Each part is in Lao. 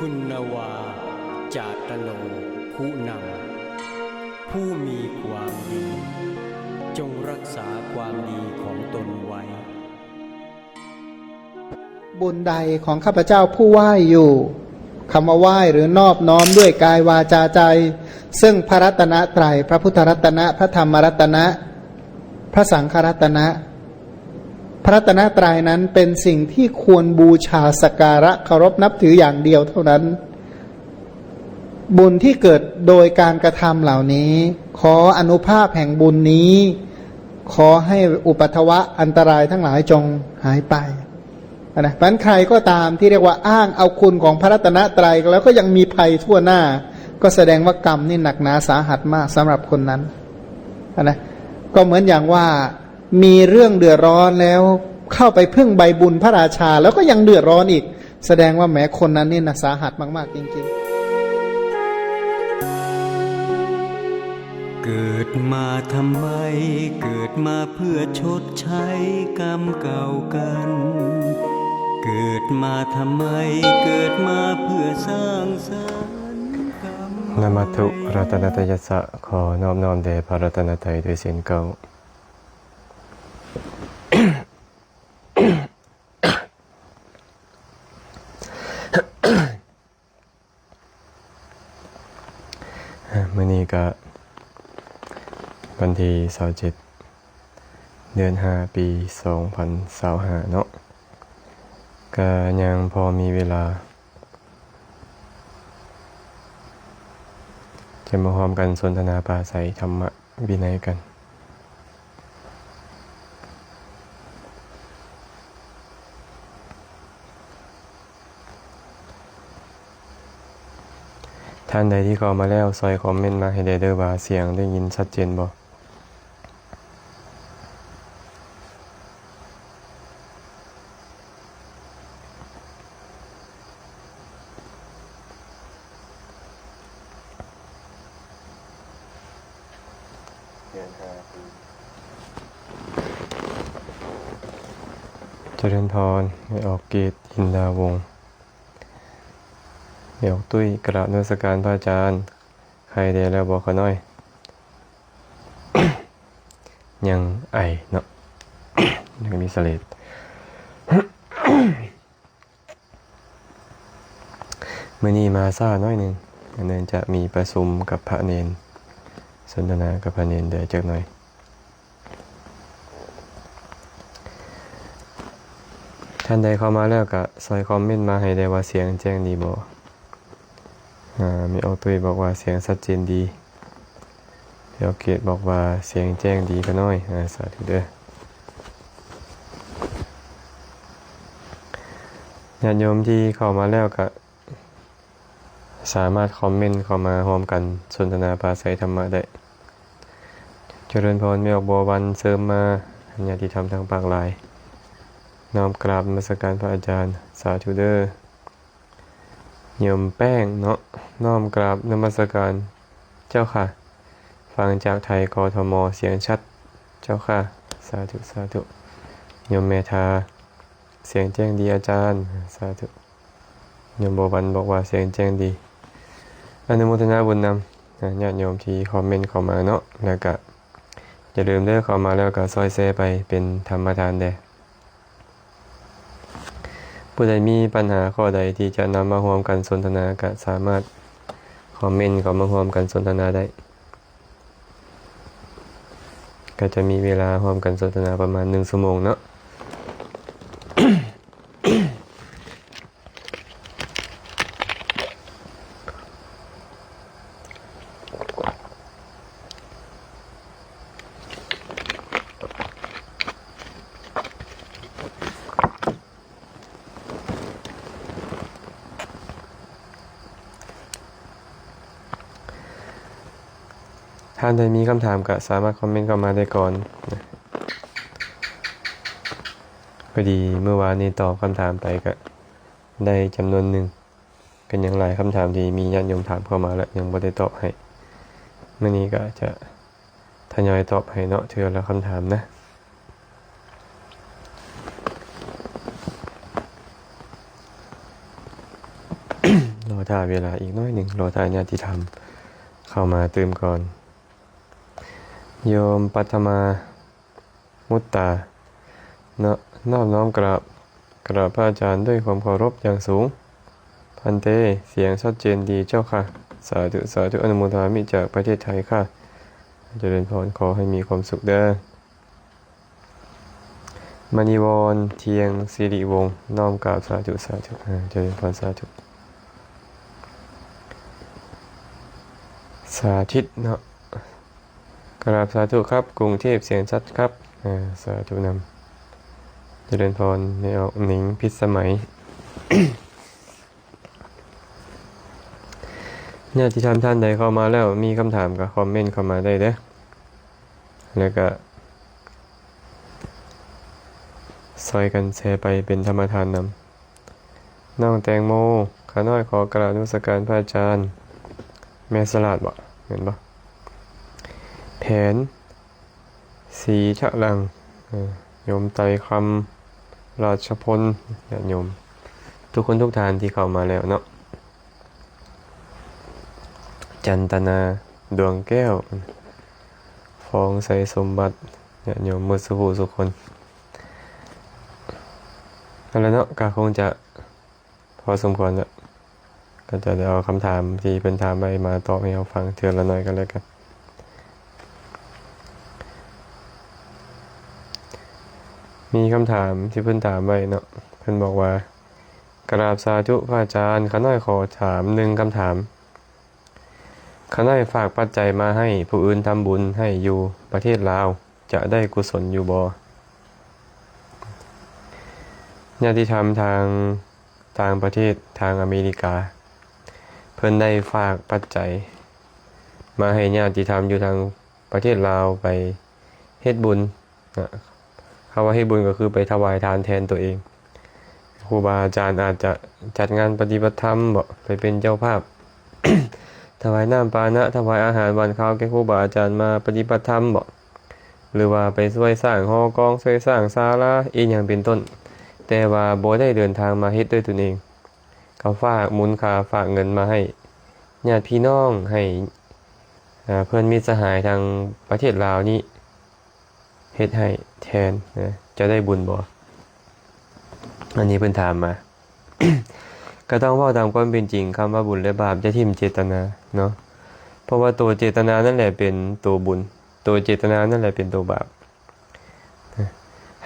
ຄຸນນະວາ ຈາຕະໂນ ຄຸນຳ ຜູ້ມີຄວາມດີ ຈົ່ງຮັກສາຄວາມດີຂອງຕົນໄວ້. บุญใดของข้าพเจ้าผู้ไหว้อยู่ คำว่าไหว้หรือนอบน้อมด้วยกายวาจาใจ ซึ่งพระรัตนตรัย พระพุทธรัตนะ พระธรรมรัตนะ พระสังฆรัตนะ พระรัตนตรัยนั้นเป็นสิ่งที่ควรบูชาสักการะเคารพนับถืออย่างเดียวเท่านั้น บุญที่เกิดโดยการกระทำเหล่านี้ ขออานุภาพแห่งบุญนี้ ขอให้อุปัทวะอันตรายทั้งหลายจงหายไป นะ เพราะฉะนั้นใครก็ตามที่เรียกว่าอ้างเอาคุณของพระรัตนตรัยแล้วก็ยังมีภัยทั่วหน้า ก็แสดงว่ากรรมนี่หนักหนาสาหัสมากสำหรับคนนั้น นะ ก็เหมือนอย่างว่ามีเรื่องเดือดร้อนแล้วเข้าไปพึ่งใบบุญพระราชา แล้วก็ยังเดือดร้อนอีก แสดงว่าแหมคนนั้นนี่นะสาหัสมากๆ จริงๆ เกิดมาทำไม เกิดมาเพื่อชดใช้กรรมเก่ากัน เกิดมาทำไม เกิดมาเพื่อสร้างสรรค์กรรมใหม่ นะมัตถุรัตนัตยัสสะ ขอนอบน้อมแด่พระรัตนตรัยด้วยเสียงเก้า มื้อนี้ก็วันที่ซาวเจ็ด เดือนห้า ปีสองพันซาวห้า เนาะ ก็ยังพอมีเวลา จะมาร่วมกันสนทนาปราศัยธรรมะวินัยกัน ท่านใดที่เข้ามาแล้ว ซอยคอมเมนต์มาให้แด่เด้อว่าเสียงได้ยินชัดเจนบ่ เจริญพร แม่ออกเกต จินดาวงศ์ แม่ออกตุ้ย กราบนมัสการพระอาจารย์ ไข้แด่แล้วบ่ ข้าน้อย ยังไอเนาะ ยังมีเสลด มื้อนี้มาช้าหน่อยหนึ่ง เนื่องจากมีประชุมกับพระเณร สนทนากับพระเณรได้จักหน่อย ท่านใดเข้ามาแล้วก็ซอยคอมเมนต์มาให้แด่ว่าเสียงแจ้งดีบ่ อ่า แม่ออกตุ้ยบอกว่าเสียงชัดเจนดี แม่ออกเกตบอกว่าเสียงแจ้งดีข้าน้อย อ่า สาธุเด้อ ญาติโยมที่เข้ามาแล้วก็สามารถคอมเมนต์เข้ามาร่วมกันสนทนาปราศัยธรรมะได้ เจริญพร แม่ออกบัววันเสริมมา ญาติธรรมทั้งปากหลาย น้อมกราบนมัสการพระอาจารย์ สาธุเด้อ โยมแป้งเนาะ น้อมกราบนมัสการเจ้าค่ะ ฟังจากไทย กทม เสียงชัดเจ้าค่ะ สาธุ สาธุ โยมเมธา เสียงแจ้งดีอาจารย์ สาธุ โยมบัววันบอกว่าเสียงแจ้งดี อนุโมทนาบุญนำ ญาติโยมที่คอมเมนต์เข้ามาเนาะ แล้วก็อย่าลืมเด้อ เข้ามาแล้วก็ซอยแชร์ไปเป็นธรรมทานแด่ ผู้ใดมีปัญหาข้อใดที่จะนำมาร่วมกันสนทนา ก็สามารถคอมเมนต์เข้ามาร่วมกันสนทนาได้ ก็จะมีเวลาร่วมกันสนทนาประมาณหนึ่งชั่วโมงเนาะ ท่านใดมีคำถามก็สามารถคอมเมนต์เข้ามาได้ก่อนนะ พอดีเมื่อวานนี้ตอบคำถามไปก็ได้จำนวนหนึ่ง ก็ยังหลายคำถามที่มีญาติโยมถามเข้ามาและยังบ่ได้ตอบให้ มื้อนี้ก็จะทยอยตอบให้เนาะ เทื่อละคำถามนะ ร ຖ້າເວລາອີກໜ້ອຍໜຶ່ງ, ລໍຖ້າຍາດຕິທຳເຂົ້າມາຕື່ມກ່ອນ. ໂຍມປັດຖະມາມຸດຕາ ເນາະ, ນອບນ້ອມກາບ, ກາບພະອາຈານດ້ວຍຄວາມເຄົາລົບຢ່າງສູງ. ພັນເຕ, ສຽງຊັດເຈນດີເຈົ້າຄ່ະ. ສາທຸ, ສາທຸ, ອະນຸໂມທາມິຈາກປະເທດໄທຄ່ະ. ຈະເລີນພອນ, ຂໍໃຫ້ມີຄວາມສຸກເດີ້. ມະນີວອນ ທຽງສິລິວົງ, ນ້ອມກາບສາທຸ, ສາທຸ, ອາ ຈະເລີນພອນ, ສາທຸ. ສາທິດເນາະ, ກາບສາທຸຄັບ, ກຸງເທບສຽງຊັດຄັບ, ອາ ສາທຸນຳ. ຈະເລີນພອນ, ແມ່ອອກ ໜິງ ພິດສະໄໝ. ຍາດຕິທຳທ່ານໃດເຂົ້າມາແລ້ວ ມີຄຳຖາມກໍຄອມເມັນເຂົ້າມາໄດ້ເດີ້ ແລ້ວກໍຊ່ອຍກັນແຊໄປເປັນທຳມະທານນຳ. ນ້ອງແຕງໂມ, ຂ້ານ້ອຍຂໍກາບນະມັດສະການພະອາຈານ. ແມ່ສະຫຼາດບໍ? ແມ່ນບໍ? ແຜນ ສີທະລັງ, ໂຍມໄຕຄຳ ລາຊະພົນ, ຍາດໂຍມທຸກຄົນທຸກທ່ານທີ່ເຂົ້າມາແລ້ວເນາະ. ຈັນຕະນາ ດວງແກ້ວ, ຟອງໄຊສົມບັດ, ຍາດໂຍມໝົດສູ່ຜູ້ສູ່ຄົນ. ເອົາລະເນາະ, ກໍຄົງຈະ ພໍສົມຄວນແລ້ວ, ກໍຈະໄດ້ເອົາຄຳຖາມທີ່ເພິ່ນຖາມໄວ້ມາຕອບໃຫ້ເຮົາຟັງເທື່ອລະໜ້ອຍກໍແລ້ວກັນ. ມີຄຳຖາມທີ່ເພິ່ນຖາມໄວ້ເນາະ, ເພິ່ນບອກວ່າ ກະລາບສາທຸພະອາຈານ, ຂ້ານ້ອຍຂໍຖາມໜຶ່ງຄຳຖາມ. ຂ້ານ້ອຍຝາກປັດໄຈມາໃຫ້ຜູ້ອື່ນທຳບຸນໃຫ້ຢູ່ປະເທດລາວ ຈະໄດ້ກຸສົນຢູ່ບໍ່? ຍາດຕິທຳທາງຕ່າງປະເທດ, ທາງອາເມລິກາ, ເພິ່ນໄດ້ຝາກປັດໄຈມາໃຫ້ຍາດຕິທຳຢູ່ທາງປະເທດລາວໄປເຮັດບຸນ. ນະ ຄຳວ່າເຮັດບຸນກໍຄືໄປຖວາຍທານແທນຕົວເອງ. ຄູບາອາຈານອາດຈະຈັດງານປະຕິບັດທຳບໍ, ໄປເປັນເຈົ້າພາບ ຖວາຍນ້ຳປານະ, ຖວາຍອາຫານຫວານຄາວແກ່ຄູບາອາຈານມາປະຕິບັດທຳບໍ, ຫຼືວ່າໄປຊ່ວຍສ້າງຫໍກອງ, ຊ່ວຍສ້າງສາລາ ອີ່ຫຍັງເປັນຕົ້ນ, ແຕ່ວ່າບໍ່ໄດ້ເດີນທາງມາເຮັດດ້ວຍຕົນເອງ. ກໍຝາກມູນຄ່າ, ຝາກເງິນມາໃຫ້ຍາດພີ່ນ້ອງ, ໃຫ້ ເອີ ເພື່ອນມິດສະຫາຍທາງປະເທດລາວນີ້ ເຮັດໃຫ້ແທນນະ, ຈະໄດ້ບຸນບໍ່? ອັນນີ້ເພິ່ນຖາມມາ. ກໍຕ້ອງເວົ້າຕາມຄວາມເປັນຈິງ, ຄຳວ່າບຸນ ແລະ ບາບ ຢ່າຖິ້ມເຈດຕະນາເນາະ, ເພາະວ່າໂຕເຈດຕະນານັ້ນແຫຼະເປັນໂຕບຸນ, ໂຕເຈດຕະນານັ້ນແຫຼະເປັນໂຕບາບ.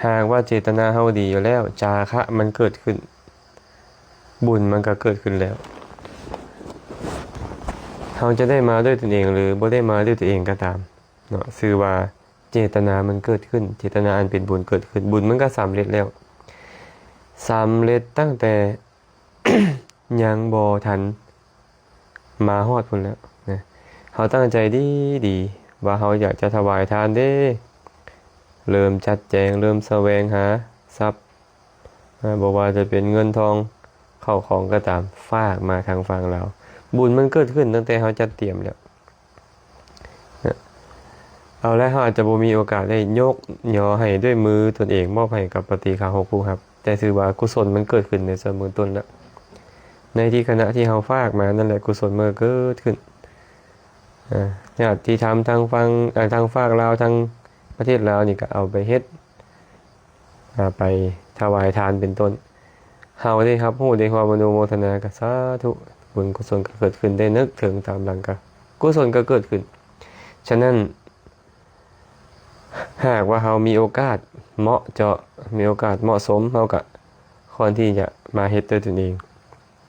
ຫາກວ່າເຈດຕະນາເຮົາດີຢູ່ແລ້ວ, ຈາຄະມັນເກີດຂຶ້ນ, ບຸນມັນກໍເກີດຂຶ້ນແລ້ວ. ເຮົາຈະໄດ້ມາດ້ວຍຕົນເອງ ຫຼື ບໍ່ໄດ້ມາດ້ວຍຕົນເອງກໍຕາມເນາະ, ຊື່ວ່າເຈດຕະນາມັນເກີດຂຶ້ນ, ເຈດຕະນາອັນເປັນບຸນເກີດຂຶ້ນ, ບຸນມັນກໍສຳເລັດແລ້ວ, ສຳເລັດຕັ້ງແຕ່ ຍັງບໍ່ທັນມາຮອດພຸ້ນແລ້ວນະ. ເຮົາຕັ້ງໃຈດີໆ ວ່າເຮົາຢາກຈະຖວາຍທານເດ້, ເລີ່ມຈັດແຈງ, ເລີ່ມສະແຫວງຫາຊັບ, ອາ ບໍ່ວ່າຈະເປັນເງິນທອງ, ເຂົ້າຂອງກໍຕາມ, ຝາກມາທາງຝັ່ງລາວ. ບຸນມັນເກີດຂຶ້ນຕັ້ງແຕ່ເຮົາຈັດຕຽມແລ້ວ. ເອົາລະ, ເຮົາອາດຈະບໍ່ມີໂອກາດໄດ້ຍົກຍໍໃຫ້ດ້ວຍມືຕົນເອງ, ມອບໃຫ້ກັບປະຕິຄາຫົກຜູ້ຮັບ, ແຕ່ຖືວ່າກຸສົນມັນເກີດຂຶ້ນໃນສ່ວນເບື້ອງຕົ້ນແລ້ວ. ໃນທີ່ຂະນະທີ່ເຮົາຝາກມານັ້ນແຫຼະ, ກຸສົນມັນກໍເກີດຂຶ້ນ. ອາ ຍາດຕິທຳທາງຝັ່ງ ອາ ທາງຟາກລາວ, ທາງປະເທດລາວນີ້ກໍເອົາໄປເຮັດ ອາ ໄປຖວາຍທານເປັນຕົ້ນ, ເຮົາໄດ້ຮັບຮູ້ໄດ້ຮ່ວມອະນຸໂມທະນາກໍສາທຸ, ບຸນກຸສົນກໍເກີດຂຶ້ນ, ໄດ້ນຶກເຖິງຕາມຫຼັງກໍກຸສົນກໍເກີດຂຶ້ນ. ສະນັ້ນ ຫາກວ່າເຮົາມີໂອກາດເໝາະເຈາະ, ມີໂອກາດເໝາະສົມ, ເຮົາກໍຄວນທີ່ຈະມາເຮັດດ້ວຍຕົນເອງ.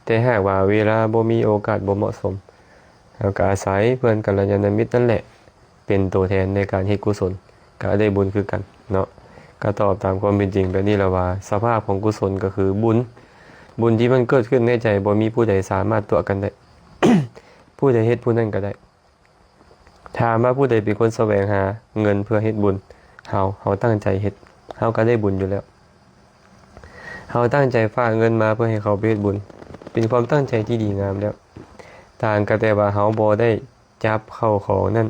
ແຕ່ຫາກວ່າເວລາບໍ່ມີໂອກາດບໍ່ເໝາະສົມ, ເຮົາກໍອາໄສເພື່ອນກັນລະຍານະມິດນັ້ນແຫຼະ ເປັນໂຕແທນໃນການເຮັດກຸສົນ, ກໍໄດ້ບຸນຄືກັນເນາະ. ກໍຕອບຕາມຄວາມເປັນຈິງແບບນີ້ລະວ່າ ສະພາບຂອງກຸສົນກໍຄືບຸນ, ບຸນທີ່ມັນເກີດຂຶ້ນໃນໃຈ ບໍ່ມີຜູ້ໃດສາມາດຕົວະກັນໄດ້, ຜູ້ໃດເຮັດຜູ້ນັ້ນກໍໄດ້. ຖາມວ່າຜູ້ໃດເປັນຄົນສະແຫວງຫາເງິນເພື່ອເຮັດບຸນ? ເຮົາ, ເຮົາຕັ້ງໃຈເຮັດ, ເຮົາກໍໄດ້ບຸນຢູ່ແລ້ວ. ເຮົາຕັ້ງໃຈຝາກເງິນມາເພື່ອໃຫ້ເຂົາໄປເຮັດບຸນ, ເປັນຄວາມຕັ້ງໃຈທີ່ດີງາມແລ້ວ. ຕ່າງກໍແຕ່ວ່າເຮົາບໍ່ໄດ້ຈັບເຂົ້າຂອງນັ້ນ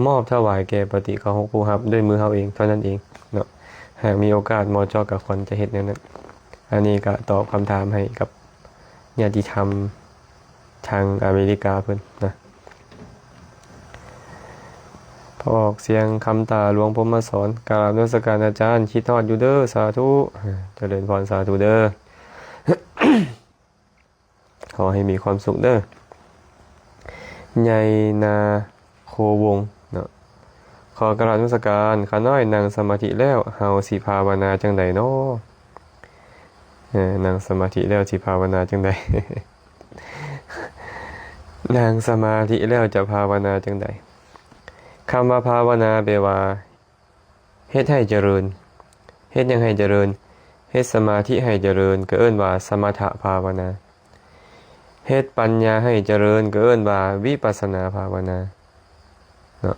ມອບຖວາຍແກ່ປະຕິຄາຫົກຜູ້ຮັບດ້ວຍມືເຮົາເອງເທົ່ານັ້ນເອງເນາະ. ຫາກມີໂອກາດເໝາະເຈາະກໍຄວນຈະເຮັດແນວນັ້ນ. ອັນນີ້ກໍຕອບຄຳຖາມໃຫ້ກັບຍາດຕິທຳ ທາງອາເມລິກາເພິ່ນນະ. ພະອອກສຽງຄຳຕາ ຫຼວງພົມມະສອນ ກາບນະມັດສະການອາຈານ ຄິດຮອດຢູ່ເດີ ສາທຸ ຈະເລີນພອນ ສາທຸເດີ. ຂໍໃຫ້ມີຄວາມສຸກເດີ ໃຫຍ່ນາໂຄວົງເນາະ. ຂໍກາບນະມັດສະການ ຂ້ານ້ອຍນັ່ງສະມາທິແລ້ວ ເຮົາຊິພາວະນາຈັ່ງໃດນໍ? ເອີ ນັ່ງສະມາທິແລ້ວຊິພາວະນາຈັ່ງໃດ? ນັ່ງສະມາທິແລ້ວຈະພາວະນາຈັ່ງໃດ? ຄຳວ່າພາວະນາແປວ່າ ເຮັດໃຫ້ຈະເລີນ. ເຮັດຫຍັງໃຫ້ຈະເລີນ? ເຮັດສະມາທິໃຫ້ຈະເລີນ ກໍເອີ້ນວ່າສະມະຖະພາວະນາ. ເຮັດປັນຍາໃຫ້ຈະເລີນ ກໍເອີ້ນວ່າວິປັດສະນາພາວະນາເນາະ.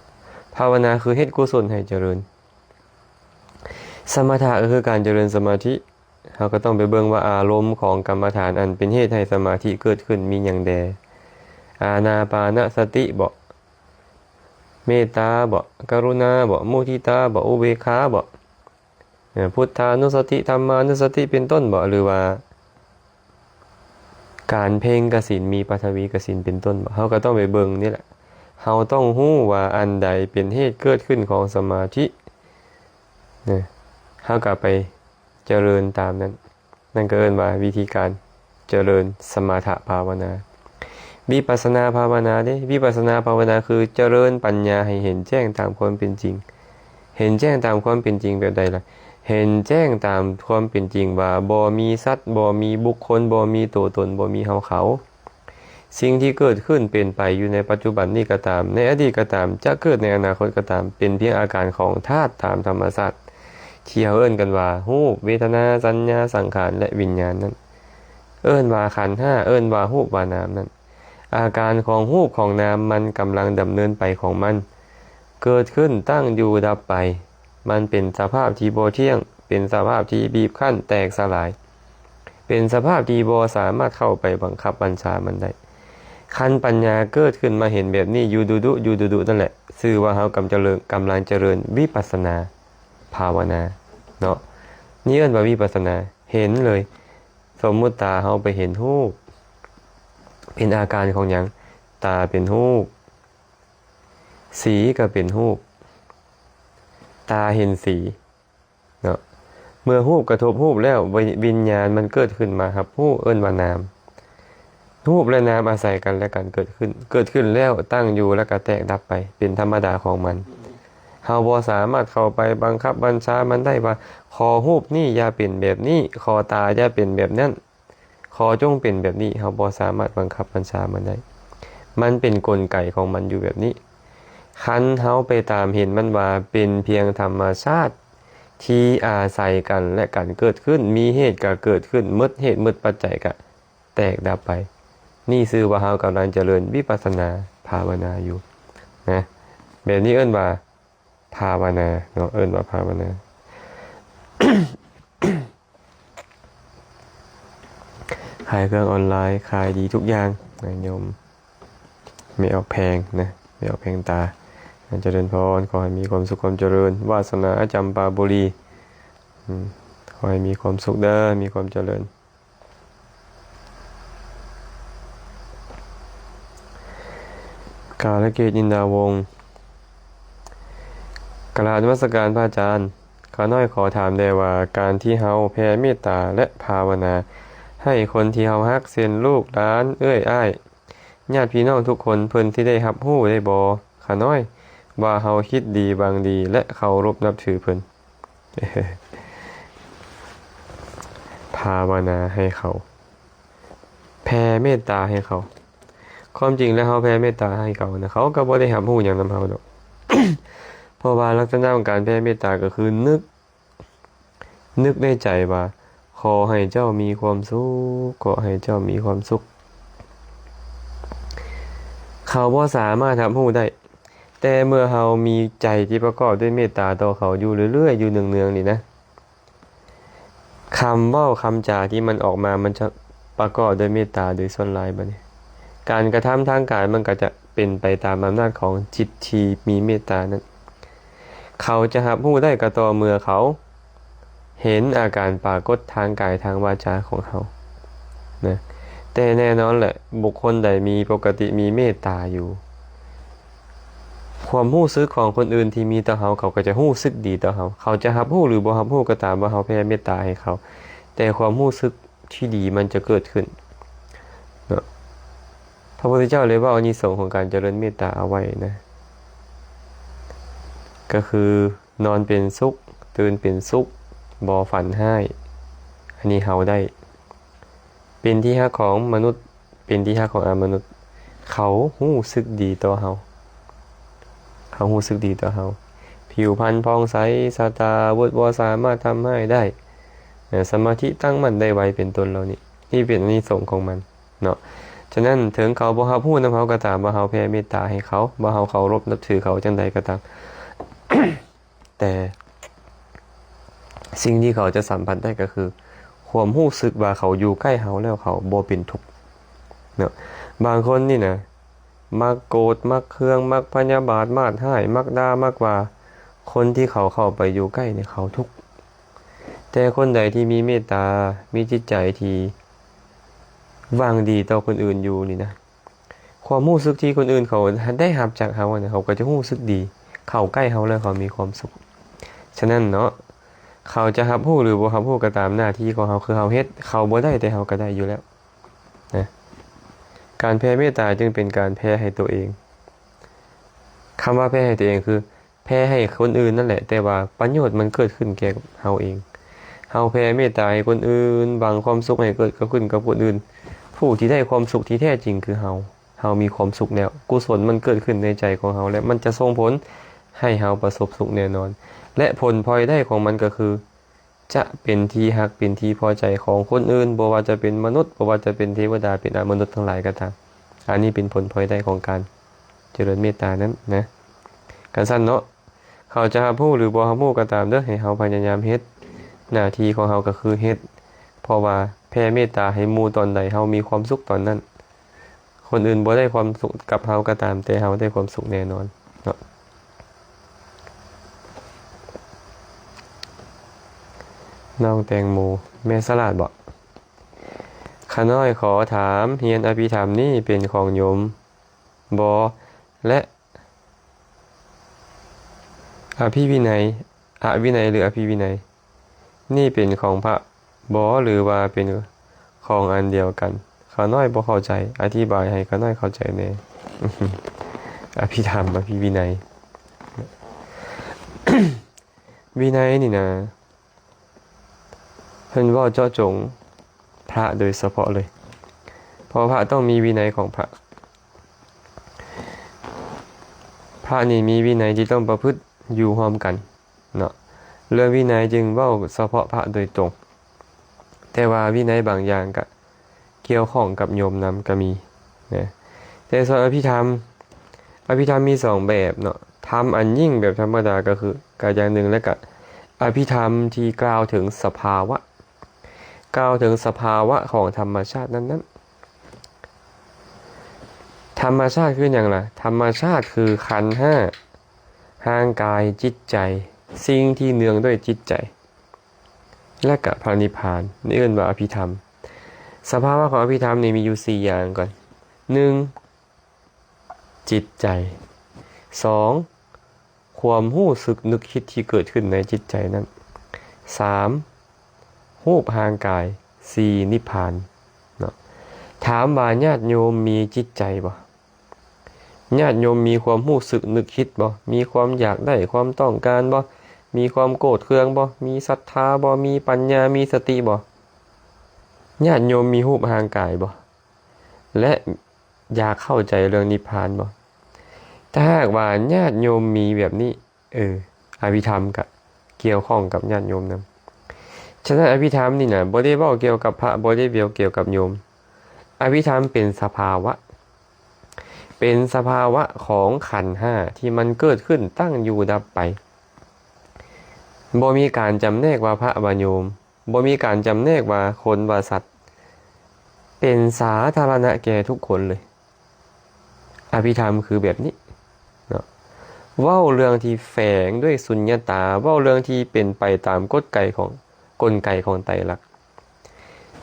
ພາວະນາຄືເຮັດກຸສົນໃຫ້ຈະເລີນ. ສະມະຖະກໍຄືການຈະເລີນສະມາທິ. ເຮົາກໍຕ້ອງໄປເບິ່ງວ່າອາລົມຂອງກຳມະຖານອັນເປັນເຫດໃຫ້ສະມາທິເກີດຂຶ້ນມີຫຍັງແດ່? ອານາປານະສະຕິບໍ? ເມດຕາບໍ? ກະລຸນາບໍ? ມຸທິຕາບໍ? ອຸເບກຂາບໍ? ເອີ ພຸດທານຸສະຕິ ທຳມານຸສະຕິ ເປັນຕົ້ນບໍ? ຫຼືວ່າການເພັ່ງກະສິນ ມີປະທະວີກະສິນ ເປັນຕົ້ນບໍ? ເຮົາກໍຕ້ອງໄປເບິ່ງນີ້ແຫຼະ. ເຮົາຕ້ອງຮູ້ວ່າອັນໃດເປັນເຫດເກີດຂຶ້ນຂອງສະມາທິ ເນາະ ເຮົາກໍໄປ ຈະເລີນຕາມນັ້ນ. ນັ້ນກໍເອີ້ນວ່າວິທີການຈະເລີນສະມະຖະພາວະນາ. ວິປັດສະນາພາວະນາເດ? ວິປັດສະນາພາວະນາຄືຈະເລີນປັນຍາໃຫ້ເຫັນແຈ້ງຕາມຄວາມເປັນຈິງ. ເຫັນແຈ້ງຕາມຄວາມເປັນຈິງແບບໃດລະ? ເຫັນແຈ້ງຕາມຄວາມເປັນຈິງວ່າບໍ່ມີສັດ, ບໍ່ມີບຸກຄົນ, ບໍ່ມີໂຕຕົນ, ບໍ່ມີເຮົາເຂົາ. ສິ່ງທີ່ເກີດຂຶ້ນເປັນໄປຢູ່ໃນປັດຈຸບັນນີ້ກໍຕາມ, ໃນອະດີດກໍຕາມ, ຈະເກີດໃນອະນາຄົດກໍຕາມ, ເປັນພຽງອາການຂອງທາດຕາມທຳມະຊາດ ທີ່ເຮົາເອີ້ນກັນວ່າ ຮູບ, ເວທະນາ, ສັນຍາ, ສັງຂານ ແລະ ວິນຍານນັ້ນ. ເອີ້ນວ່າຂັນຫ້າ, ເອີ້ນວ່າຮູບ, ວ່ານາມນັ້ນ. ອາການຂອງຮູບຂອງນາມມັນກຳລັງດຳເນີນໄປຂອງມັນ, ເກີດຂຶ້ນ, ຕັ້ງຢູ່, ດັບໄປ. ມັນເປັນສະພາບທີ່ບໍ່ທ່ຽງ, ເປັນສະພາບທີ່ບີບຄັ້ນ, ແຕກສະຫຼາຍ, ເປັນສະພາບທີ່ບໍ່ສາມາດເຂົ້າໄປບັງຄັບບັນຊາມັນໄດ້. ຄັນປັນຍາເກີດຂຶ້ນມາເຫັນແບບນີ້ຢູ່ດຸໆ ຢູ່ດຸໆນັ້ນແຫຼະ, ຊື່ວ່າເຮົາກຳຈະເລີນ, ກຳລັງຈະເລີນວິປັດສະນາພາວະນາເນາະ. ນີ້ເອີ້ນວ່າວິປັດສະນາ, ເຫັນເລີຍ. ສົມມຸດຕາເຮົາໄປເຫັນຮູບ, ເປັນອາການຂອງຫຍັງ? ຕາເປັນຮູບ, ສີກໍເປັນຮູບ, ຕາເຫັນສີເນາະ. ເມື່ອຮູບກະທົບຮູບແລ້ວ, ວິນຍານມັນເກີດຂຶ້ນມາຮັບຮູ້, ເອີ້ນວ່ານາມ. ຮູບ ແລະ ນາມອາໄສກັນ ແລະ ກັນເກີດຂຶ້ນ, ເກີດຂຶ້ນແລ້ວຕັ້ງຢູ່ ແລະ ກະແຕກດັບໄປ ເປັນທຳມະດາຂອງມັນ. ເຮົາບໍ່ສາມາດເຂົ້າໄປບັງຄັບບັນຊາມັນໄດ້ວ່າ ຂໍຮູບນີ້ຢ່າເປັນແບບນີ້, ຂໍຕາຢ່າເປັນແບບນັ້ນ, ຂໍຈົ່ງເປັນແບບນີ້. ເຮົາບໍ່ສາມາດບັງຄັບບັນຊາມັນໄດ້. ມັນເປັນກົນໄກຂອງມັນຢູ່ແບບນີ້. ຄັນເຮົາໄປຕາມເຫັນມັນວ່າເປັນພຽງທຳມະຊາດທີ່ອາໄສກັນ ແລະ ກັນເກີດຂຶ້ນ, ມີເຫດກະເກີດຂຶ້ນ, ໝົດເຫດໝົດປັດໄຈກະ ແຕກດັບໄປ. ນີ້ຊື່ວ່າເຮົາກຳລັງຈະເລີນວິປັດສະນາພາວະນາຢູ່ນະ. ແບບນີ້ເອີ້ນວ່າພາວະນາເນາະ, ເອີ້ນວ່າພາວະນາ. ຂາຍເຄື່ອງອອນລາຍ, ຂາຍດີທຸກຢ່າງນະໂຍມ. ແມ່ອອກແພງນະ, ແມ່ອອກແພງຕາ. ຈະເລີນພອນ, ຂໍໃຫ້ມີຄວາມສຸກຄວາມຈະເລີນ. ວາດສະໜາຈຳປາບູລີ. ອືມ, ຂໍໃຫ້ມີຄວາມສຸກເດີ, ມີຄວາມຈະເລີນ. ກາລະເກດ ອິນດາວົງ. ກະລາບນະມັດສະການພະອາຈານ. ຂ້ານ້ອຍຂໍຖາມແດ່ວ່າ ການທີ່ເຮົາແຜ່ເມດຕາ ແລະ ພາວະນາໃຫ້ຄົນທີ່ເຮົາຮັກ ເຊັ່ນ ລູກ, ຫຼານ, ເອື້ອຍ, ອ້າຍ, ຍາດພີ່ນ້ອງທຸກຄົນ ເພິ່ນຊິໄດ້ຮັບຮູ້ໄດ້ບໍ່? ຂ້ານ້ອຍວ່າເຮົາຄິດດີ, ຫວັງດີ ແລະ ເຄົາລົບນັບຖືເພິ່ນ. ພາວະນາໃຫ້ເຂົາ, ແຜ່ເມດຕາໃຫ້ເຂົາ. ຄວາມຈິງແລ້ວ ເຮົາແຜ່ເມດຕາໃຫ້ເຂົານະ, ເຂົາກໍບໍ່ໄດ້ຮັບຮູ້ຫຍັງນຳເຮົາດອກ. ເພາະວ່າລັກສະນະຂອງການແຜ່ເມດຕາກໍຄືນຶກ, ນຶກໃນໃຈວ່າ ຂໍໃຫ້ເຈົ້າມີຄວາມສຸກ, ຂໍໃຫ້ເຈົ້າມີຄວາມສຸກ. ເຂົາບໍ່ສາມາດຮັບຮູ້ໄດ້, ແຕ່ເມື່ອເຮົາມີໃຈທີ່ປະກອບດ້ວຍເມດຕາຕໍ່ເຂົາຢູ່ເລື້ອຍໆ, ຢູ່ເນືອງໆນີ້ນະ, ຄຳເວົ້າຄຳຈາທີ່ມັນອອກມາ ມັນຈະປະກອບດ້ວຍເມດຕາໂດຍສ່ວນຫຼາຍ. ບັດນີ້ ການກະທຳທາງກາຍ ມັນກໍຈະເປັນໄປຕາມອຳນາດຂອງຈິດທີ່ມີເມດຕານັ້ນ. ເຂົາຈະຮັບຮູ້ໄດ້ກໍຕໍ່ເມື່ອເຂົາເຫັນອາການປາກົດທາງກາຍທາງວາຈາຂອງເຮົານະ. ແຕ່ແນ່ນອນແຫຼະ ບຸກຄົນໃດມີ ປົກກະຕິມີເມດຕາຢູ່ ຄວາມຮູ້ສຶກຂອງຄົນອື່ນທີ່ມີຕໍ່ເຮົາ ເຂົາກໍຈະຮູ້ສຶກດີຕໍ່ເຮົາ. ເຂົາຈະຮັບຮູ້ ຫຼື ບໍ່ຮັບຮູ້ກໍຕາມວ່າເຮົາແຜ່ເມດຕາໃຫ້ເຂົາ, ແຕ່ຄວາມຮູ້ສຶກທີ່ດີມັນຈະເກີດຂຶ້ນເນາະ. ພະພຸດທະເຈົ້າເລີຍເວົ້າອານິສົງຂອງການຈະເລີນເມດຕາເອົາໄວ້ນະ, ກໍຄື ນອນເປັນສຸກ, ຕື່ນເປັນສຸກ, ບໍ່ຝັນຮ້າຍ. ອັນນີ້ເຮົາໄດ້ ເປັນທີ່ຮັກຂອງມະນຸດ, ເປັນທີ່ຮັກຂອງອະມະນຸດ. ເຂົາຮູ້ສຶກດີຕໍ່ເຮົາ, ເຂົາຮູ້ສຶກດີຕໍ່ເຮົາ. ຜິວພັນຜ່ອງໃສ, ສາຍຕາເວີດວໍ, ສາມາດທຳຮ້າຍໄດ້, ສະມາທິຕັ້ງໝັ້ນໄດ້ໄວ ເປັນຕົ້ນເຫຼົ່ານີ້. ນີ້ເປັນອານິສົງຂອງມັນເນາະ. ສະນັ້ນ ເຖິງເຂົາບໍ່ຮັບຮູ້ນຳເຮົາກໍຕາມ ວ່າເຮົາແຜ່ເມດຕາໃຫ້ເຂົາ, ວ່າເຮົາເຄົາລົບນັບຖືເຂົາຈັ່ງໃດກໍຕາມ, ແຕ່ສິ່ງທີ່ເຂົາຈະສຳຜັດໄດ້ກໍຄື ຄວາມຮູ້ສຶກວ່າເຂົາຢູ່ໃກ້ເຮົາແລ້ວເຂົາບໍ່ເປັນທຸກເນາະ. ບາງຄົນນີ້ນະ ມັກໂກດ, ມັກເຄືອງ, ມັກພະຍາບາດ, ມາດຮ້າຍ, ມັກດ່າ, ມັກວ່າ, ຄົນທີ່ເຂົາເຂົ້າໄປຢູ່ໃກ້ນີ້ເຂົາທຸກ. ແຕ່ຄົນໃດທີ່ມີເມດຕາ, ມີຈິດໃຈທີ່ຫວັງດີຕໍ່ຄົນອື່ນຢູ່ນີ້ນະ, ຄວາມຮູ້ສຶກທີ່ຄົນອື່ນເຂົາໄດ້ຮັບຈາກເຮົານະ, ເຂົາກໍຈະຮູ້ສຶກດີ, ເຂົາໃກ້ເຮົາແລ້ວເຂົາມີຄວາມສຸກ. ສະນັ້ນເນາະ, ເຂົາຈະຮັບຮູ້ ຫຼື ບໍ່ຮັບຮູ້ກໍຕາມ, ໜ້າທີ່ຂອງເຮົາຄືເຮົາເຮັດ, ເຂົາບໍ່ໄດ້ ແຕ່ເຮົາກໍໄດ້ຢູ່ແລ້ວນະ. ການແຜ່ເມດຕາຈຶ່ງເປັນການແຜ່ໃຫ້ຕົວເອງ. ຄຳວ່າແຜ່ໃຫ້ຕົວເອງຄື ແຜ່ໃຫ້ຄົນອື່ນນັ້ນແຫຼະ, ແຕ່ວ່າປະໂຫຍດມັນເກີດຂຶ້ນແກ່ເຮົາເອງ. ເຮົາແຜ່ເມດຕາໃຫ້ຄົນອື່ນ, ຫວັງຄວາມສຸກໃຫ້ເກີດຂຶ້ນກັບຄົນອື່ນ. ຜູ້ທີ່ໄດ້ຄວາມສຸກທີ່ແທ້ຈິງຄືເຮົາ. ເຮົາມີຄວາມສຸກແລ້ວ, ກຸສົນມັນເກີດຂຶ້ນໃນໃຈຂອງເຮົາ ແລະ ມັນຈະສົ່ງຜົນໃຫ້ເຮົາປະສົບສຸກແນ່ນອນ. ແລະ ຜົນພອຍໄດ້ຂອງມັນກໍຄື ຈະເປັນທີ່ຮັກ ເປັນທີ່ພໍໃຈຂອງຄົນອື່ນ, ບໍ່ວ່າຈະເປັນມະນຸດ, ບໍ່ວ່າຈະເປັນເທວະດາ, ເປັນອະມະນຸດທັງຫຼາຍກໍຕາມ. ອັນນີ້ເປັນຜົນພອຍໄດ້ຂອງການຈະເລີນເມດຕານັ້ນນະ. ຄັນຊັ້ນເນາະ, ເຂົາຈະຮັບຮູ້ ຫຼື ບໍ່ຮັບຮູ້ກໍຕາມເດີ, ໃຫ້ເຮົາພະຍາຍາມເຮັດ. ໜ້າທີ່ຂອງເຮົາກໍຄືເຮັດ, ເພາະວ່າແຜ່ເມດຕາໃຫ້ໝູ່ຕອນໃດ, ເຮົາມີຄວາມສຸກຕອນນັ້ນ. ຄົນອື່ນບໍ່ໄດ້ຄວາມສຸກກັບເຮົາກໍຕາມ, ແຕ່ເຮົາໄດ້ຄວາມສຸກແນ່ນອນເນາະ. ນ້ອງແຕງໂມ ແມ່ສະຫຼາດບໍ? ຂ້ານ້ອຍຂໍຖາມ, ຮຽນອະພິທຳນີ້ເປັນຂອງໂຍມບໍ ແລະ ອະພິວິໄນ, ອະວິໄນ ຫຼື ອະພິວິໄນ? ນີ້ເປັນຂອງພະບໍ ຫຼືວ່າເປັນຂອງອັນດຽວກັນ? ຂ້ານ້ອຍບໍ່ເຂົ້າໃຈ, ອະທິບາຍໃຫ້ຂ້ານ້ອຍເຂົ້າໃຈແດ່. ອະພິທຳ, ອະພິວິໄນ. ວິໄນນີ້ນະ, ເພິ່ນເວົ້າເຈາະຈົງພະໂດຍສະເພາະເລີຍ, ເພາະພະຕ້ອງມີວິໄນຂອງພະ. ພະນີ້ມີວິໄນທີ່ຕ້ອງປະພຶດຢູ່ຮ່ວມກັນເນາະ. ເລື່ອງວິໄນຈຶ່ງເວົ້າສະເພາະພະໂດຍຕົງ, ແຕ່ວ່າວິໄນບາງຢ່າງກະກ່ຽວຂ້ອງກັບໂຍມນຳກະມີນະ. ແຕ່ສ່ວນອະພິທຳ, ອະພິທຳມີສອງແບບເນາະ, ທຳອັນຍິ່ງແບບທຳມະດາກໍຄື ກະຢ່າງໜຶ່ງ, ແລະກະອະພິທຳທີ່ກ່າວເຖິງສະພາວະ, ກ່າວເຖິງສະພາວະຂອງທຳມະຊາດນັ້ນໆ. ທຳມະຊາດຄືຫຍັງລະ? ທຳມະຊາດຄືຂັນຫ້າ, ຮ່າງກາຍ, ຈິດໃຈ, ສິ່ງທີ່ເນື່ອງດ້ວຍຈິດໃຈ ແລະກະພະນິບພານ, ນີ້ເອີ້ນວ່າອະພິທຳ. ສະພາວະຂອງອະພິທຳນີ້ມີຢູ່ສີ່ຢ່າງກ່ອນ. ໜຶ່ງ ຈິດໃຈ, ສອງ ຄວາມຮູ້ສຶກນຶກຄິດທີ່ເກີດຂຶ້ນໃນຈິດໃຈນັ້ນ, ສາມ ຮູບຮ່າງກາຍ, ສີ່ ນິບພານເນາະ. ຖາມວ່າຍາດໂຍມມີຈິດໃຈບໍ່? ຍາດໂຍມມີຄວາມຮູ້ສຶກນຶກຄິດບໍ່? ມີຄວາມຢາກໄດ້, ຄວາມຕ້ອງການບໍ່? ມີຄວາມໂກດເຄືອງບໍ່? ມີສັດທາບໍ່? ມີປັນຍາ, ມີສະຕິບໍ່? ຍາດໂຍມມີຮູບຮ່າງກາຍບໍ່? ແລະ ຢາກເຂົ້າໃຈເລື່ອງນິບພານບໍ່? ຖ້າຫາກວ່າຍາດໂຍມມີແບບນີ້, ເອີ, ອະພິທຳກະກ່ຽວຂ້ອງກັບຍາດໂຍມນຳ. ສະນັ້ນ ອະພິທຳນີ້ນະ ບໍ່ໄດ້ເວົ້າກ່ຽວກັບພະ, ບໍ່ໄດ້ເວົ້າກ່ຽວກັບໂຍມ. ອະພິທຳເປັນສະພາວະ, ເປັນສະພາວະຂອງຂັນຫ້າທີ່ມັນເກີດຂຶ້ນ, ຕັ້ງຢູ່, ດັບໄປ. ບໍ່ມີການຈຳແນກວ່າພະວ່າໂຍມ. ບໍ່ມີການຈຳແນກວ່າຄົນວ່າສັດ, ເປັນສາທາລະນະແກ່ທຸກຄົນເລີຍ. ອະພິທຳຄືແບບນີ້ເນາະ, ເວົ້າເລື່ອງທີ່ແຝງດ້ວຍສຸນຍະຕາ, ເວົ້າເລື່ອງທີ່ເປັນໄປຕາມກົດໄກຂອງ, ກົນໄກຂອງໄຕລັກ.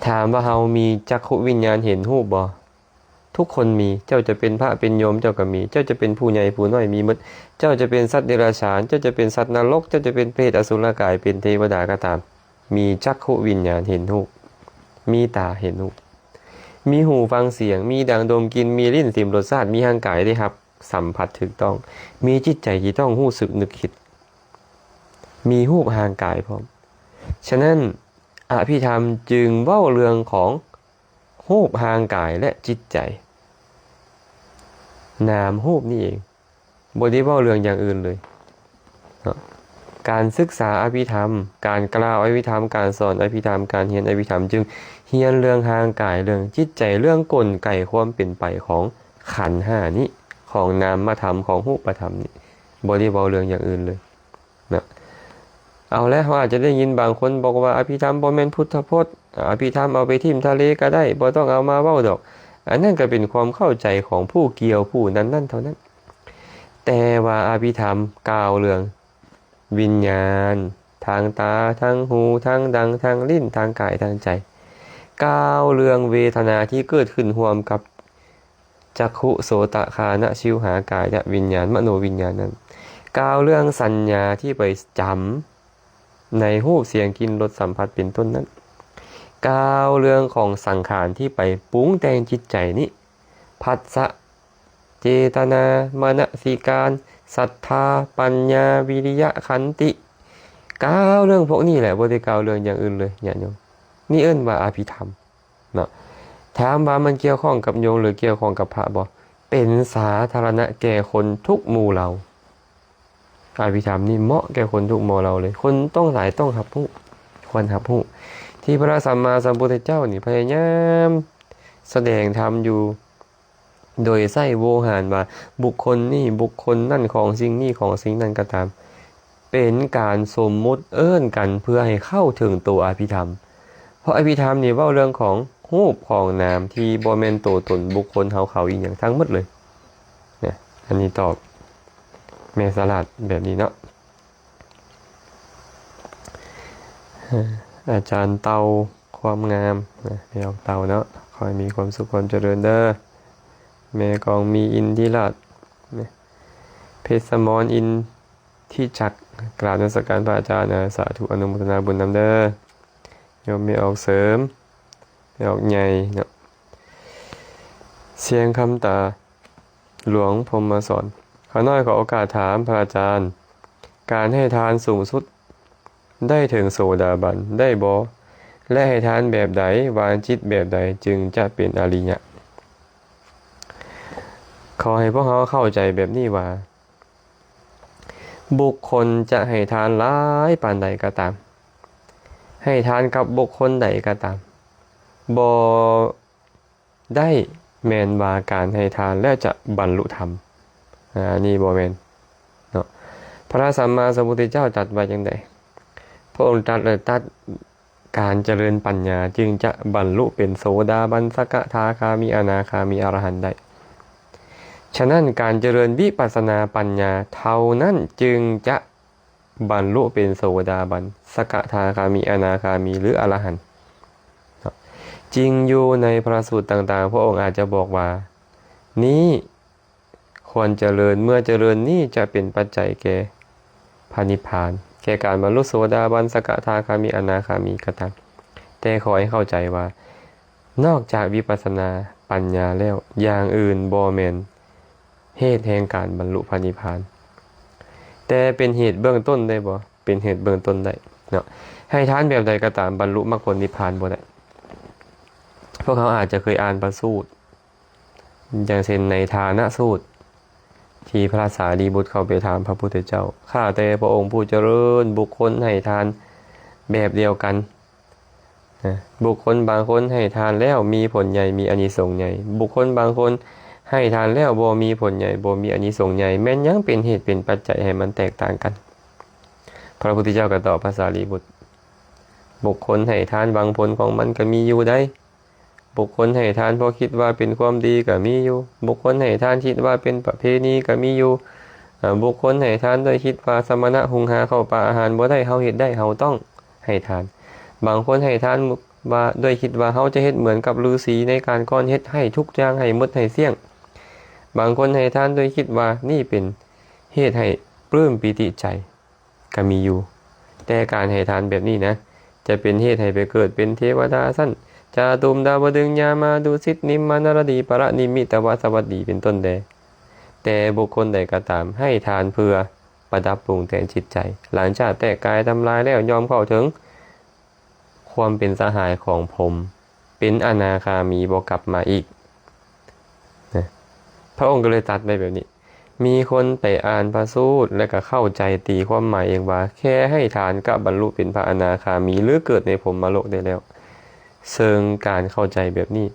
ຖາມວ່າເຮົາມີຈັກຂຸວິນຍານເຫັນຮູບບໍ່? ທຸກຄົນມີ. ເຈົ້າຈະເປັນພະເປັນໂຍມ ເຈົ້າກໍມີ. ເຈົ້າຈະເປັນຜູ້ໃຫຍ່ຜູ້ນ້ອຍ ມີໝົດ. ເຈົ້າຈະເປັນສັດເດຍລະສານ ເຈົ້າຈະເປັນສັດນະລົກ ເຈົ້າຈະເປັນເປດ ອະສຸລະກາຍ ເປັນເທວະດາກໍຕາມ ມີຈັກຂຸວິນຍານເຫັນຮູບ ມີຕາເຫັນຮູບ ມີຫູຟັງສຽງ ມີດັງດົມກິ່ນ ມີລີ້ນຊິມລົດຊາດ ມີຮ່າງກາຍໄດ້ຮັບສຳຜັດຖືກຕ້ອງ ມີຈິດໃຈທີ່ຕ້ອງຮູ້ສຶກນຶກຄິດ ມີຮູບຮ່າງກາຍພ້ອມ. ສະນັ້ນ ອະພິທຳຈຶ່ງເວົ້າເລື່ອງຂອງຮູບຮ່າງກາຍ ແລະ ຈິດໃຈ ນາມຮູບນີ້ເອງ ບໍ່ໄດ້ເວົ້າເລື່ອງຢ່າງອື່ນເລີຍເນາະ. ການສຶກສາອະພິທຳ ການກ່າວອະພິທຳ ການສອນອະພິທຳ ການຮຽນອະພິທຳ ຈຶ່ງຮຽນເລື່ອງຮ່າງກາຍ ເລື່ອງຈິດໃຈ ເລື່ອງກົນໄກຄວາມເປັນໄປຂອງຂັນຫ້ານີ້ ຂອງນາມມະທຳ ຂອງຮູບປະທຳນີ້ ບໍ່ໄດ້ເວົ້າເລື່ອງຢ່າງອື່ນເລີຍ. ນະ ເອົາແລະ ເຮົາອາດຈະໄດ້ຍິນບາງຄົນບອກວ່າ ອະພິທຳບໍ່ແມ່ນພຸດທະພົດ ອະພິທຳເອົາໄປຖິ້ມທະເລກໍໄດ້ ບໍ່ຕ້ອງເອົາມາເວົ້າດອກ. ອັນນັ້ນກໍເປັນຄວາມເຂົ້າໃຈຂອງຜູ້ກ່ຽວຜູ້ນັ້ນໆເທົ່ານັ້ນ. ແຕ່ວ່າອະພິທຳກ່າວເລື່ອງວິນຍານ ທາງຕາ ທາງຫູ ທາງດັງ ທາງລີ້ນ ທາງກາຍ ທາງໃຈ, ກ່າວເລື່ອງເວທະນາທີ່ເກີດຂຶ້ນຮ່ວມກັບ ຈັກຂຸ ໂສຕະ ຄານະ ຊິວຫາ ກາຍະວິນຍານ ມະໂນວິນຍານນັ້ນ, ກ່າວເລື່ອງສັນຍາທີ່ໄປຈຳໃນຮູບ ສຽງ ກິ່ນ ລົດ ສຳຜັດ ເປັນຕົ້ນນັ້ນ, ກ່າວເລື່ອງຂອງສັງຂານທີ່ໄປປຸງແຕ່ງຈິດໃຈນີ້, ພັດສະ, ເຈຕະນາ, ມະນະສິການ, ສັດທາ, ປັນຍາ, ວິລິຍະ, ຂັນຕິ, ກ່າວເລື່ອງພວກນີ້ແຫຼະ, ບໍ່ໄດ້ກ່າວເລື່ອງຢ່າງອື່ນເລີຍ ຍາດໂຍມ. ນີ້ເອີ້ນວ່າອະພິທຳ. ເນາະ ຖາມວ່າມັນກ່ຽວຂ້ອງກັບໂຍມ ຫຼື ກ່ຽວຂ້ອງກັບພະບໍ່? ເປັນສາທາລະນະແກ່ຄົນທຸກໝູ່ເຫຼົ່າ. ອະພິທຳນີ້ເໝາະແກ່ຄົນທຸກໝູ່ເຫຼົ່າເລີຍ. ຄົນຕ້ອງຫຼາຍຕ້ອງຮັບຮູ້, ຄວນຮັບຮູ້ ທີ່ພະສຳມາສຳພຸດທະເຈົ້ານີ້ພະຍາຍາມສະແດງທຳຢູ່ ໂດຍໃຊ້ໂວຫານວ່າ ບຸກຄົນນີ້ ບຸກຄົນນັ້ນ ຂອງສິ່ງນີ້ ຂອງສິ່ງນັ້ນກໍຕາມ ເປັນການສົມມຸດເອີ້ນກັນເພື່ອໃຫ້ເຂົ້າເຖິງໂຕອະພິທຳ. ເພາະອະພິທຳນີ້ເວົ້າເລື່ອງຂອງຮູບຂອງນາມທີ່ບໍ່ແມ່ນໂຕຕົນບຸກຄົນເຮົາເຂົາອີ່ຫຍັງທັງໝົດເລີຍນະ. ອັນນີ້ຕອບແມ່ສະຫຼາດແບບນີ້ເນາະ. ອາຈານເຕົາຄວາມງາມນະ ແມ່ອອກເຕົາເນາະ ຂໍໃຫ້ມີຄວາມສຸກຄວາມຈະເລີນເດີ. ແມ່ກອງມີ ອິນທິລາດ ເພັດສະໝອນ ອິນທິຈັກ ກາບນະມັດສະການພະອາຈານ. ອາ ສາທຸ ອະນຸໂມທະນາບຸນນຳເດີ ໂຍມແມ່ອອກເສີມ ແມ່ອອກໃຫຍ່ເນາະ. ສຽງຄຳຕາ ຫຼວງພົມມະສອນ. ຂ້ານ້ອຍຂໍໂອກາດຖາມພະອາຈານ, ການໃຫ້ທານສູງສຸດໄດ້ເຖິງໂສດາບັນໄດ້ບໍ່? ແລະ ໃຫ້ທານແບບໃດ, ວາງຈິດແບບໃດຈຶ່ງຈະເປັນອະລິຍະ? ຂໍໃຫ້ພວກເຮົາເຂົ້າໃຈແບບນີ້ວ່າ ບຸກຄົນຈະໃຫ້ທານຫຼາຍປານໃດກໍຕາມ, ໃຫ້ທານກັບບຸກຄົນໃດກໍຕາມ, ບໍ່ ໄດ້ແມ່ນວ່າການໃຫ້ທານແລ້ວຈະບັນລຸທຳ, ອາ ອັນນີ້ບໍ່ແມ່ນເນາະ. ພະສຳມາສຳພຸດທະເຈົ້າຕັດວ່າຈັ່ງໃດ? ພະອົງຕັດ ຕັດການຈະເລີນປັນຍາ ຈຶ່ງຈະບັນລຸເປັນໂສດາບັນ, ສະກະທາຄາມີ, ອະນາຄາມີ, ອະລະຫັນໄດ້. ສະນັ້ນ ການຈະເລີນວິປັດສະນາປັນຍາເທົ່ານັ້ນ ຈຶ່ງຈະ ບັນລຸເປັນໂສດາບັນ, ສະກະທາຄາມີ, ອະນາຄາມີ ຫຼື ອະລະຫັນເນາະ. ຈິງຢູ່ໃນພະສູດຕ່າງໆ ພະອົງອາດຈະບອກວ່າ ນີ້ຄວນຈະເລີນ, ເມື່ອຈະເລີນນີ້ຈະເປັນປັດໄຈແກ່ພະນິບພານ, ແກ່ການບັນລຸໂສດາບັນ, ສະກະທາຄາມີ, ອະນາຄາມີກໍຕາມ. ແຕ່ຂໍໃຫ້ເຂົ້າໃຈວ່າ ນອກຈາກວິປັດສະນາປັນຍາແລ້ວ, ຢ່າງອື່ນບໍ່ແມ່ນເຫດແຫ່ງການບັນລຸພະນິບພານ. ແຕ່ເປັນເຫດເບື້ອງຕົ້ນໄດ້ບໍ່? ເປັນເຫດເບື້ອງຕົ້ນໄດ້ເນາະ. ໃຫ້ທານແບບໃດກໍຕາມ, ບັນລຸມັກຜົນນິບພານບໍ່ໄດ້. ພວກເຮົາອາດຈະເຄີຍອ່ານພະສູດ, ຢ່າງເຊັ່ນໃນທານະສູດ ທີ່ພະສາລີບຸດເຂົ້າໄປຖາມພະພຸດທະເຈົ້າ, ຂ້າແຕ່ພະອົງຜູ້ຈະເລີນ, ບຸກຄົນໃຫ້ທານແບບດຽວກັນ, ນະ, ບຸກຄົນບາງຄົນໃຫ້ທານແລ້ວມີຜົນໃຫຍ່, ມີອານິສົງໃຫຍ່. ບຸກຄົນບາງຄົນໃຫ້ທານແລ້ວບໍ່ມີຜົນໃຫຍ່, ບໍ່ມີອານິສົງໃຫຍ່. ແມ່ນຫຍັງເປັນເຫດເປັນປັດໄຈໃຫ້ມັນແຕກຕ່າງກັນ? ພະພຸດທະເຈົ້າກໍຕອບພະສາລີບຸດ, ບຸກຄົນໃຫ້ທານຫວັງຜົນຂອງມັນກໍມີຢູ່ໃດ. ບຸກຄົນໃຫ້ທານເພາະຄິດວ່າເປັນຄວາມດີກໍມີຢູ່. ບຸກຄົນໃຫ້ທານຄິດວ່າເປັນປະເພນີກໍມີຢູ່. ເອີ ບຸກຄົນໃຫ້ທານດ້ວຍຄິດວ່າສະມະນະຫຸງຫາເຂົ້າປາອາຫານບໍ່ໄດ້, ເຮົາເຮັດໄດ້, ເຮົາຕ້ອງໃຫ້ທານ. ບາງຄົນໃຫ້ທານ ວ່າ ດ້ວຍຄິດວ່າເຮົາຈະເຮັດເໝືອນກັບລືສີໃນການກ່ອນເຮັດໃຫ້ທຸກຢ່າງໃຫ້ໝົດໃຫ້ສ້ຽງ. ບາງຄົນໃຫ້ທານດ້ວຍຄິດວ່ານີ້ເປັນເຫດໃຫ້ປຶ້ມປີຕິໃຈ ກໍມີຢູ່. ແຕ່ການໃຫ້ທານແບບນີ້ນະ ຈະເປັນເຫດໃຫ້ໄປເກີດເປັນເທວະດາຊັ້ນຈາຕຸມດາວະດຶງ ຍາມາ ດຸສິດ ນິມມານະລະດີ ປະລະນິມມິຕະວະສະວັດດີ ເປັນຕົ້ນແດ່. ແຕ່ບຸກຄົນໃດກໍຕາມໃຫ້ທານເພື່ອປະດັບປຸງແຕ່ງຈິດໃຈ ຫຼັງຈາກແຕກກາຍທຳລາຍແລ້ວ ຍ່ອມເຂົ້າເຖິງຄວາມເປັນສະຫາຍຂອງພົມ ເປັນອະນາຄາມີ ບໍ່ກັບມາອີກນະ. ພະອົງກໍເລີຍຕັດໄວ້ແບບນີ້. ມີຄົນໄປອ່ານພະສູດ ແລະ ກໍເຂົ້າໃຈຕີຄວາມໝາຍເອງວ່າ ແຄ່ໃຫ້ທານກໍບັນລຸເປັນພະອະນາຄາມີ ຫຼື ເກີດໃນພົມມະໂລກໄດ້ແລ້ວ, ເຊິ່ງການເຂົ້າໃຈແບບນີ້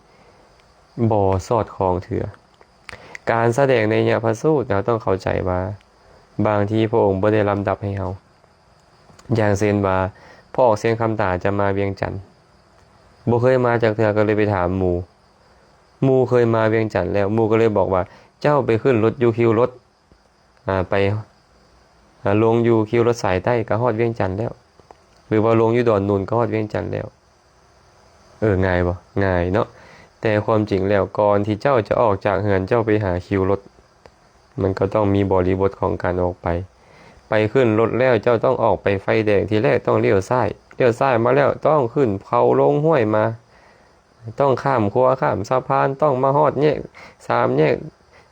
ບໍ່ສອດຄ່ອງເທື່ອ. ການສະແດງໄນຍະພະສູດ ເຮົາຕ້ອງເຂົ້າໃຈວ່າ ບາງທີພະອົງບໍ່ໄດ້ລຳດັບໃຫ້ເຮົາ. ຢ່າງເຊັ່ນວ່າ ພໍ່ອອກຊຽງຄຳຕາຈະມາວຽງຈັນ ບໍ່ເຄີຍມາຈັກເທື່ອ ກໍເລີຍໄປຖາມໝູ່. ໝູ່ເຄີຍມາວຽງຈັນແລ້ວ ໝູ່ກໍເລີຍບອກວ່າ ເຈົ້າໄປຂຶ້ນລົດຢູ່ຄິວລົດ ອາ ໄປ ອາ ລົງຢູ່ຄິວລົດສາຍໃຕ້ກໍຮອດວຽງຈັນແລ້ວ ຫຼືວ່າລົງຢູ່ດອນນູນກໍຮອດວຽງຈັນແລ້ວ. ເອີ ງ່າຍບໍ່? ງ່າຍເນາະ. ແຕ່ຄວາມຈິງແລ້ວ ກ່ອນທີ່ເຈົ້າຈະອອກຈາກເຮືອນ ເຈົ້າໄປຫາຄິວລົດ ມັນກໍຕ້ອງມີບໍລິບົດຂອງການອອກໄປ. ໄປຂຶ້ນລົດແລ້ວ ເຈົ້າຕ້ອງອອກໄປໄຟແດງ ທີແລກຕ້ອງລ້ຽວຊ້າຍ, ລ້ຽວຊ້າຍມາແລ້ວຕ້ອງຂຶ້ນເຂົາລົງຫ້ວຍມາ, ຕ້ອງຂ້າມຂົວຂ້າມສະພານ, ຕ້ອງມາຮອດແຍກ ສາມແຍກ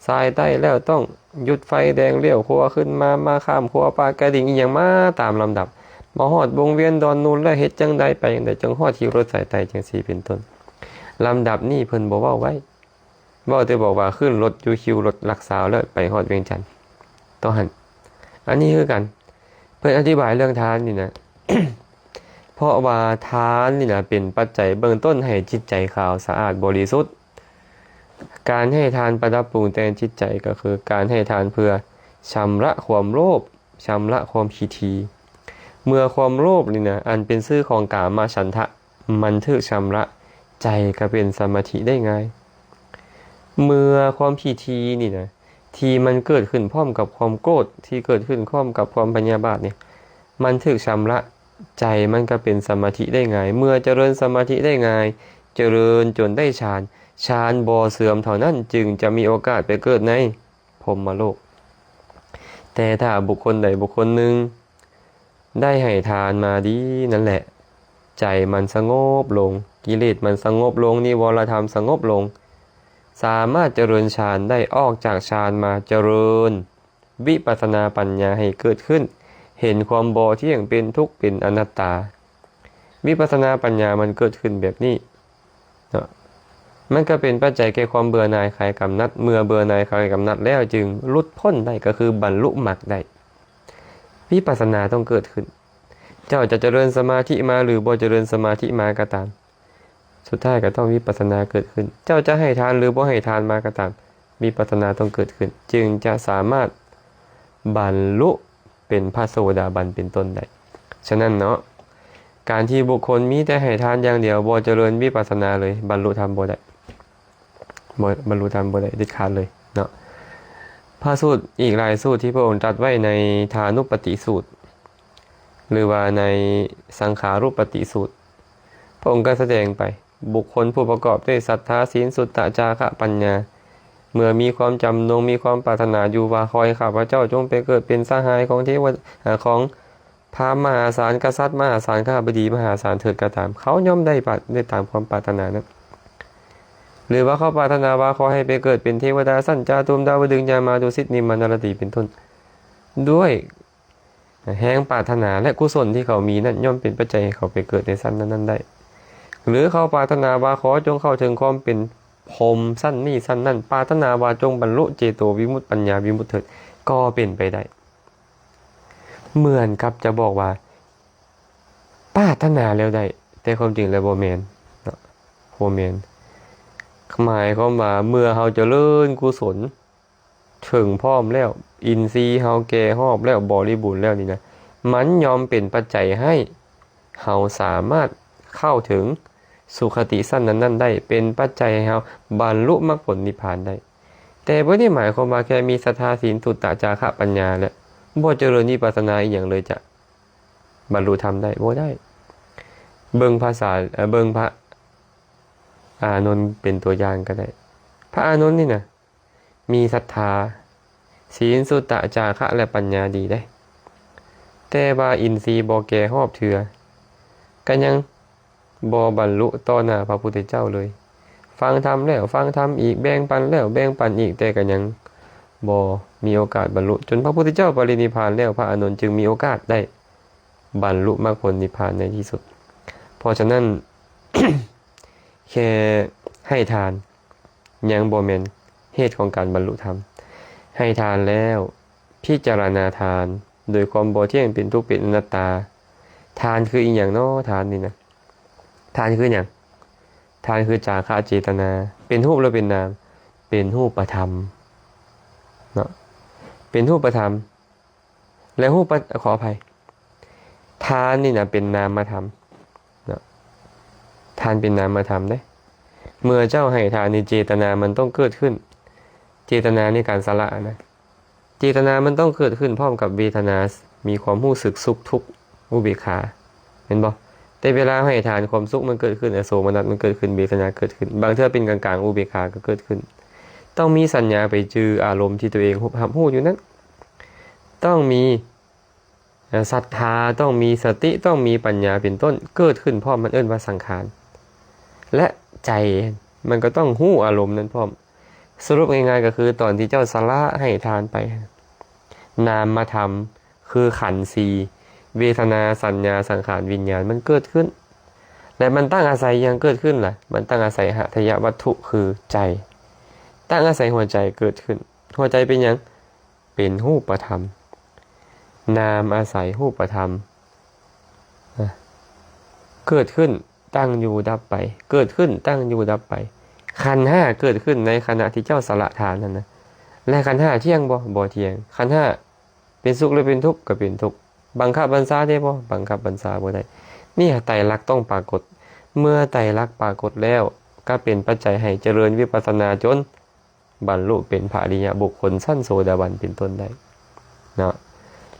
ສາຍໃຕ້ແລ້ວ ຕ້ອງຢຸດໄຟແດງລ້ຽວຂົວຂຶ້ນມາ, ມາຂ້າມຂົວປາກກະດິງອີ່ຫຍັງມາຕາມລຳດັບ, ມາຮອດວົງວຽນດອນນູນແລ້ວເຮັດຈັ່ງໃດ ໄປຈັ່ງໃດ ຈຶ່ງຮອດຄິວລົດສາຍໃຕ້ ຈັ່ງຊີ້ເປັນຕົ້ນ. ລຳດັບນີ້ເພິ່ນບໍ່ເວົ້າໄວ້. ເວົ້າແຕ່ບອກວ່າຂຶ້ນລົດຢູ່ຄິວລົດຫຼັກຊາວແລ້ວໄປຮອດວຽງຈັນ ເທົ່ານັ້ນ. ອັນນີ້ຄືກັນ ເພິ່ນອະທິບາຍເລື່ອງທານນີ້ນະ ເພາະວ່າທານນີ້ນະເປັນປັດໄຈເບື້ອງຕົ້ນໃຫ້ຈິດໃຈຂາວສະອາດບໍລິສຸດ. ການໃຫ້ທານປະດັບປຸງແຕ່ງຈິດໃຈ ກໍຄືການໃຫ້ທານເພື່ອຊຳລະຄວາມໂລບ, ຊຳລະຄວາມຂີ້ຖີ່. ເມື່ອຄວາມໂລບນີ້ນະ ອັນເປັນຊື່ຂອງກາມະສັນທະ ມັນຖືກຊຳລະ, ໃຈກໍເປັນສະມາທິໄດ້ງ່າຍ. ເມື່ອຄວາມຂີ້ຖີ່ນີ້ນະ ທີ່ມັນເກີດຂຶ້ນພ້ອມກັບຄວາມໂກດ, ທີ່ເກີດຂຶ້ນພ້ອມກັບຄວາມພະຍາບາດນີ້ ມັນຖືກຊຳລະ, ໃຈມັນກໍເປັນສະມາທິໄດ້ງ່າຍ. ເມື່ອຈະເລີນສະມາທິໄດ້ງ່າຍ, ຈະເລີນຈົນໄດ້ฌານ, ฌານບໍ່ເສື່ອມເທົ່ານັ້ນ ຈຶ່ງຈະມີໂອກາດໄປເກີດໃນ ພົມມະໂລກ. ແຕ່ຖ້າບຸກຄົນໃດບຸກຄົນໜຶ່ງ ໄດ້ໃຫ້ທານມາດີນັ້ນແຫຼະ, ໃຈມັນສະຫງົບລົງ, ກິເລດມັນສະຫງົບລົງ, ນິວອນລະທຳສະຫງົບລົງ, ສາມາດຈະເລີນฌານໄດ້, ອອກຈາກฌານມາຈະເລີນວິປັດສະນາປັນຍາໃຫ້ເກີດຂຶ້ນ, ເຫັນຄວາມບໍ່ທ່ຽງ, ເປັນທຸກ, ເປັນອະນັດຕາ. ວິປັດສະນາປັນຍາມັນເກີດຂຶ້ນແບບນີ້ເນາະ, ມັນກໍເປັນປັດໄຈແກ່ຄວາມເບື່ອໜ່າຍຄາຍກຳໜັດ, ເມື່ອເບື່ອໜ່າຍຄາຍກຳໜັດແລ້ວຈຶ່ງຫຼຸດພົ້ນໄດ້, ກໍຄືບັນລຸມັກໄດ້. ວິປັດສະນາຕ້ອງເກີດຂຶ້ນ. ເຈົ້າຈະຈະເລີນສະມາທິມາ ຫຼື ບໍ່ຈະເລີນສະມາທິມາກໍຕາມ, ສຸດທ້າຍກໍຕ້ອງວິປັດສະນາເກີດຂຶ້ນ. ເຈົ້າຈະໃຫ້ທານ ຫຼື ບໍ່ໃຫ້ທານມາກໍຕາມ, ວິປັດສະນາຕ້ອງເກີດຂຶ້ນ, ຈຶ່ງຈະສາມາດບັນລຸເປັນພະໂສດາບັນເປັນຕົ້ນໄດ້. ສະນັ້ນເນາະ, ການທີ່ບຸກຄົນມີແຕ່ໃຫ້ທານຢ່າງດຽວ, ບໍ່ຈະເລີນວິປັດສະນາເລີຍ, ບັນລຸທຳບໍ່ໄດ້. ບໍ່ ບັນລຸທຳບໍ່ໄດ້ເດັດຂາດເລີຍເນາະ. ພະສູດອີກຫຼາຍສູດທີ່ພະອົງຕັດໄວ້ໃນທານຸປັດຕິສູດ ຫຼືວ່າໃນສັງຂາຣູປະຕິສູດ ພະອົງກໍສະແດງໄປ ບຸກຄົນຜູ້ປະກອບດ້ວຍສັດທາ, ສິນ, ສຸດຕະ, ຈາຄະ, ປັນຍາ ເມື່ອມີຄວາມຈຳນົງ, ມີຄວາມປາດຖະໜາຢູ່ວ່າ ຂໍໃຫ້ຂ້າພະເຈົ້າຈົ່ງໄປເກີດເປັນສະຫາຍຂອງເທວະ ອາ ຂອງ ພາມມະຫາສານ, ກະສັດມະຫາສານ, ຄະຫະບໍດີມະຫາສານເທີດກໍຕາມ, ເຂົາຍ່ອມໄດ້ປາ ໄດ້ຕາມຄວາມປາດຖະໜານັ້ນ. ຫຼືວ່າເຂົາປາດຖະໜາວ່າ ຂໍໃຫ້ໄປເກີດເປັນເທວະດາຊັ້ນຈາຕຸມດາວະດຶງ, ຍາມາ, ດຸສິດ, ນິມມານະລະດີ ເປັນຕົ້ນ. ດ້ວຍແຮງປາດຖະໜາ ແລະ ກຸສົນທີ່ເຂົາມີນັ້ນ ຍ່ອມເປັນປັດໄຈໃຫ້ເຂົາໄປເກີດໃນຊັ້ນນັ້ນໆໄດ້. ຫຼືເຂົາປາດຖະໜາວ່າ ຂໍຈົ່ງເຂົ້າເຖິງຄວາມເປັນ ພົມຊັ້ນນີ້ຊັ້ນນັ້ນ, ປາດຖະໜາວ່າຈົ່ງບັນລຸເຈໂຕວິມຸດ, ປັນຍາວິມຸດເທີດ, ກໍເປັນໄປໄດ້. ເໝືອນກັບຈະບອກວ່າ ປາດຖະໜາແລ້ວໄດ້, ແຕ່ຄວາມຈິງແລ້ວບໍ່ແມ່ນເນາະ, ບໍ່ແມ່ນ. ໝາຍຄວາມວ່າເມື່ອເຮົາຈະເລີນກຸສົນເຖິງພ້ອມແລ້ວ, ອິນຊີເຮົາແກ່ຮອບແລ້ວ, ບໍລິບູນແລ້ວນີ້ນະ, ມັນຍ່ອມເປັນປັດໄຈໃຫ້ເຮົາສາມາດເຂົ້າເຖິງສຸຄະຕິຊັ້ນນັ້ນໆໄດ້, ເປັນປັດໄຈໃຫ້ເຮົາບັນລຸມັກຜົນນິບພານໄດ້. ແຕ່ບໍ່ໄດ້ໝາຍຄວາມວ່າແຄ່ມີສັດທາ, ສິນ, ສຸດຕະ, ຈາຄະ, ປັນຍາ ແລະ ບໍ່ຈະເລີນວິປັດສະນາອີ່ຫຍັງເລີຍ ຈະບັນລຸທຳໄດ້? ບໍ່ໄດ້. ເບິ່ງພາສາ ເອີ ເບິ່ງພະອານົນເປັນຕົວຢ່າງກໍໄດ້. ພະອານົນນີ້ນະ ມີສັດທາ, ສີນ, ສຸຕະ, ຈາຄະ ແລະ ປັນຍາດີເດ້, ແຕ່ວ່າອິນຊີບໍ່ແກ່ຮອບເທື່ອ, ກໍຍັງບໍ່ບັນລຸຕໍ່ໜ້າພະພຸດທະເຈົ້າເລີຍ. ຟັງທຳແລ້ວຟັງທຳອີກ, ແບ່ງປັນແລ້ວແບ່ງປັນອີກ, ແຕ່ກໍຍັງບໍ່ມີໂອກາດບັນລຸ. ຈົນພະພຸດທະເຈົ້າປະລິນິບພານແລ້ວ, ພະອານົນຈຶ່ງມີໂອກາດໄດ້ບັນລຸມັກຜົນນິບພານໃນທີ່ສຸດ. ເພາະສະນັ້ນ, ແຄ່ໃຫ້ທານ ຍັງບໍ່ແມ່ນເຫດຂອງການບັນລຸທຳ. ໃຫ້ທານແລ້ວ ພິຈາລະນາທານໂດຍຄວາມບໍ່ທ່ຽງ, ເປັນທຸກ, ເປັນອະນັດຕາ. ທານຄືອີ່ຫຍັງນໍ? ທານນີ້ນະ ທານຄືຫຍັງ? ທານຄືຈາຄະເຈຕະນາ. ເປັນຮູບຫຼືເປັນນາມ? ເປັນຮູບປະທຳເນາະ, ເປັນຮູບປະທຳ. ແລະ ຮູບປະ ຂໍອະໄພ, ທານນີ້ນະເປັນນາມະທຳເນາະ, ທານເປັນນາມະທຳເດ້. ເມື່ອເຈົ້າໃຫ້ທານນີ້ ເຈຕະນາມັນຕ້ອງເກີດຂຶ້ນ, ເຈຕະນາໃນການສະຫຼະນະ, ເຈຕະນາມັນຕ້ອງເກີດຂຶ້ນພ້ອມກັບເວທະນາ, ມີຄວາມຮູ້ສຶກສຸກ, ທຸກ, ອຸເບກຂາ. ແມ່ນບໍ່? ແຕ່ເວລາໃຫ້ທານ ຄວາມສຸກມັນເກີດຂຶ້ນ, ໂສມະນັດມັນເກີດຂຶ້ນ, ເວທະນາເກີດຂຶ້ນ, ບາງເທື່ອເປັນກາງໆ ອຸເບກຂາກໍເກີດຂຶ້ນ. ຕ້ອງມີສັນຍາໄປຈື່ອາລົມທີ່ຕົວເອງຮັບຮູ້ຢູ່ນັ້ນ. ຕ້ອງມີ ເອີ ສັດທາ, ຕ້ອງມີສະຕິ, ຕ້ອງມີປັນຍາເປັນຕົ້ນ ເກີດຂຶ້ນພ້ອມ, ມັນເອີ້ນວ່າສັງຂານ. ແລະ ໃຈມັນກໍຕ້ອງຮູ້ອາລົມນັ້ນພ້ອມ. ສະຫຼຸບງ່າຍໆກໍຄື ຕອນທີ່ເຈົ້າສະຫຼະໃຫ້ທານໄປ, ນາມະທຳ ຄືຂັນສີ່, ເວທະນາ, ສັນຍາ, ສັງຂານ, ວິນຍານ ມັນເກີດຂຶ້ນ. ແລະ ມັນຕັ້ງອາໄສຫຍັງເກີດຂຶ້ນລະ? ມັນຕັ້ງອາໄສຫະທະຍະວັດຖຸຄືໃຈ. ຕັ້ງອາໄສຫົວໃຈເກີດຂຶ້ນ. ຫົວໃຈເປັນຫຍັງ? ເປັນຮູບປະທຳ. ນາມອາໄສຮູບປະທຳ ເກີດຂຶ້ນ, ຕັ້ງຢູ່, ດັບໄປ, ເກີດຂຶ້ນ, ຕັ້ງຢູ່, ດັບໄປ. ຂັນຫ້າເກີດຂຶ້ນໃນຂະນະທີ່ເຈົ້າສະຫຼະທານນັ້ນນະ. ແລະ ຂັນຫ້າທ່ຽງບໍ່? ບໍ່ທ່ຽງ. ຂັນຫ້າເປັນສຸກ ຫຼື ເປັນທຸກ? ກໍເປັນທຸກ. ບັງຄັບບັນຊາໄດ້ບໍ່? ບັງຄັບບັນຊາບໍ່ໄດ້. ນີ້ໄຕລັກຕ້ອງປາກົດ. ເມື່ອໄຕລັກປາກົດແລ້ວ, ກໍເປັນປັດໄຈໃຫ້ຈະເລີນວິປັດສະນາຈົນ ບັນລຸເປັນພະອະລິຍະບຸກຄົນຊັ້ນໂສດາບັນເປັນຕົ້ນໄດ້ເນາະ.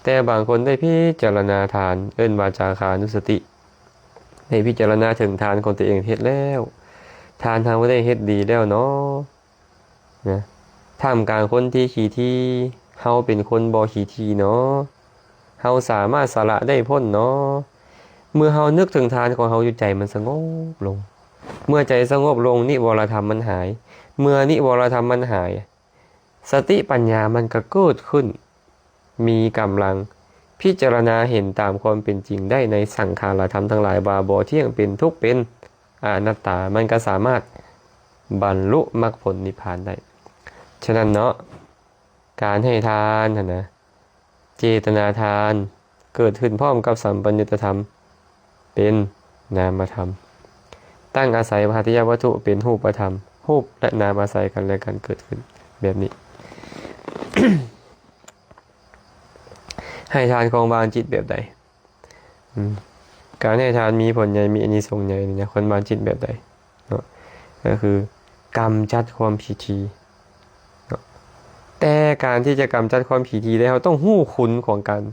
ແຕ່ບາງຄົນໄດ້ພິຈາລະນາທານ, ເອີ້ນວ່າຈາຄານຸສະຕິ, ໄດ້ພິຈາລະນາເຖິງທານຂອງຕົວເອງເຮັດແລ້ວ, ທານເຮົາໄດ້ເຮັດດີແລ້ວເນາະ ນະ, ທ່າມກາງຄົນທີ່ຂີ້ຖີ່, ເຮົາເປັນຄົນບໍ່ຂີ້ຖີ່ເນາະ. ເຮົາສາມາດສະຫຼະໄດ້ພົ້ນເນາະ. ເມື່ອເຮົານຶກເຖິງທານຂອງເຮົາຢູ່, ໃຈມັນສະຫງົບລົງ. ເມື່ອໃຈສະຫງົບລົງ, ນິວອລະທຳມັນຫາຍ. ເມື່ອນິວອລະທຳມັນຫາຍ, ສະຕິປັນຍາມັນກໍເກີດຂຶ້ນ, ມີກຳລັງ, ພິຈາລະນາເຫັນຕາມຄວາມເປັນຈິງໄດ້ໃນສັງຂາລະທຳທັງຫຼາຍວ່າບໍ່ທ່ຽງ, ເປັນທຸກ, ເປັນອະນັດຕາ, ມັນກໍສາມາດບັນລຸມັກຜົນນິບພານໄດ້. ສະນັ້ນເນາະ, ການໃຫ້ທານຫັ້ນນະ, ເຈຕະນາທານເກີດຂຶ້ນພ້ອມກັບສຳປະຍຸດຕະທຳເປັນນາມະທຳ, ຕັ້ງອາໄສຫະທະຍະວັດຖຸເປັນຮູບປະທຳ, ຮູບ ແລະ ນາມອາໄສກັນ ແລະ ກັນເກີດຂຶ້ນແບບນີ້. ໃຫ້ທານຂອງຫວານຈິດແບບໃດ? ອືມ ການໃຫ້ທານມີຜົນໃຫຍ່, ມີອານິສົງໃຫຍ່ນີ້ນະ, ຄວນຫວານຈິດແບບໃດເນາະ? ກໍຄືກຳຈັດຄວາມຂີ້ຖີ່ເນາະ. ແຕ່ການທີ່ຈະກຳຈັດຄວາມຂີ້ຖີ່ໄດ້, ເຮົາຕ້ອງຮູ້ຄຸນຂອງການ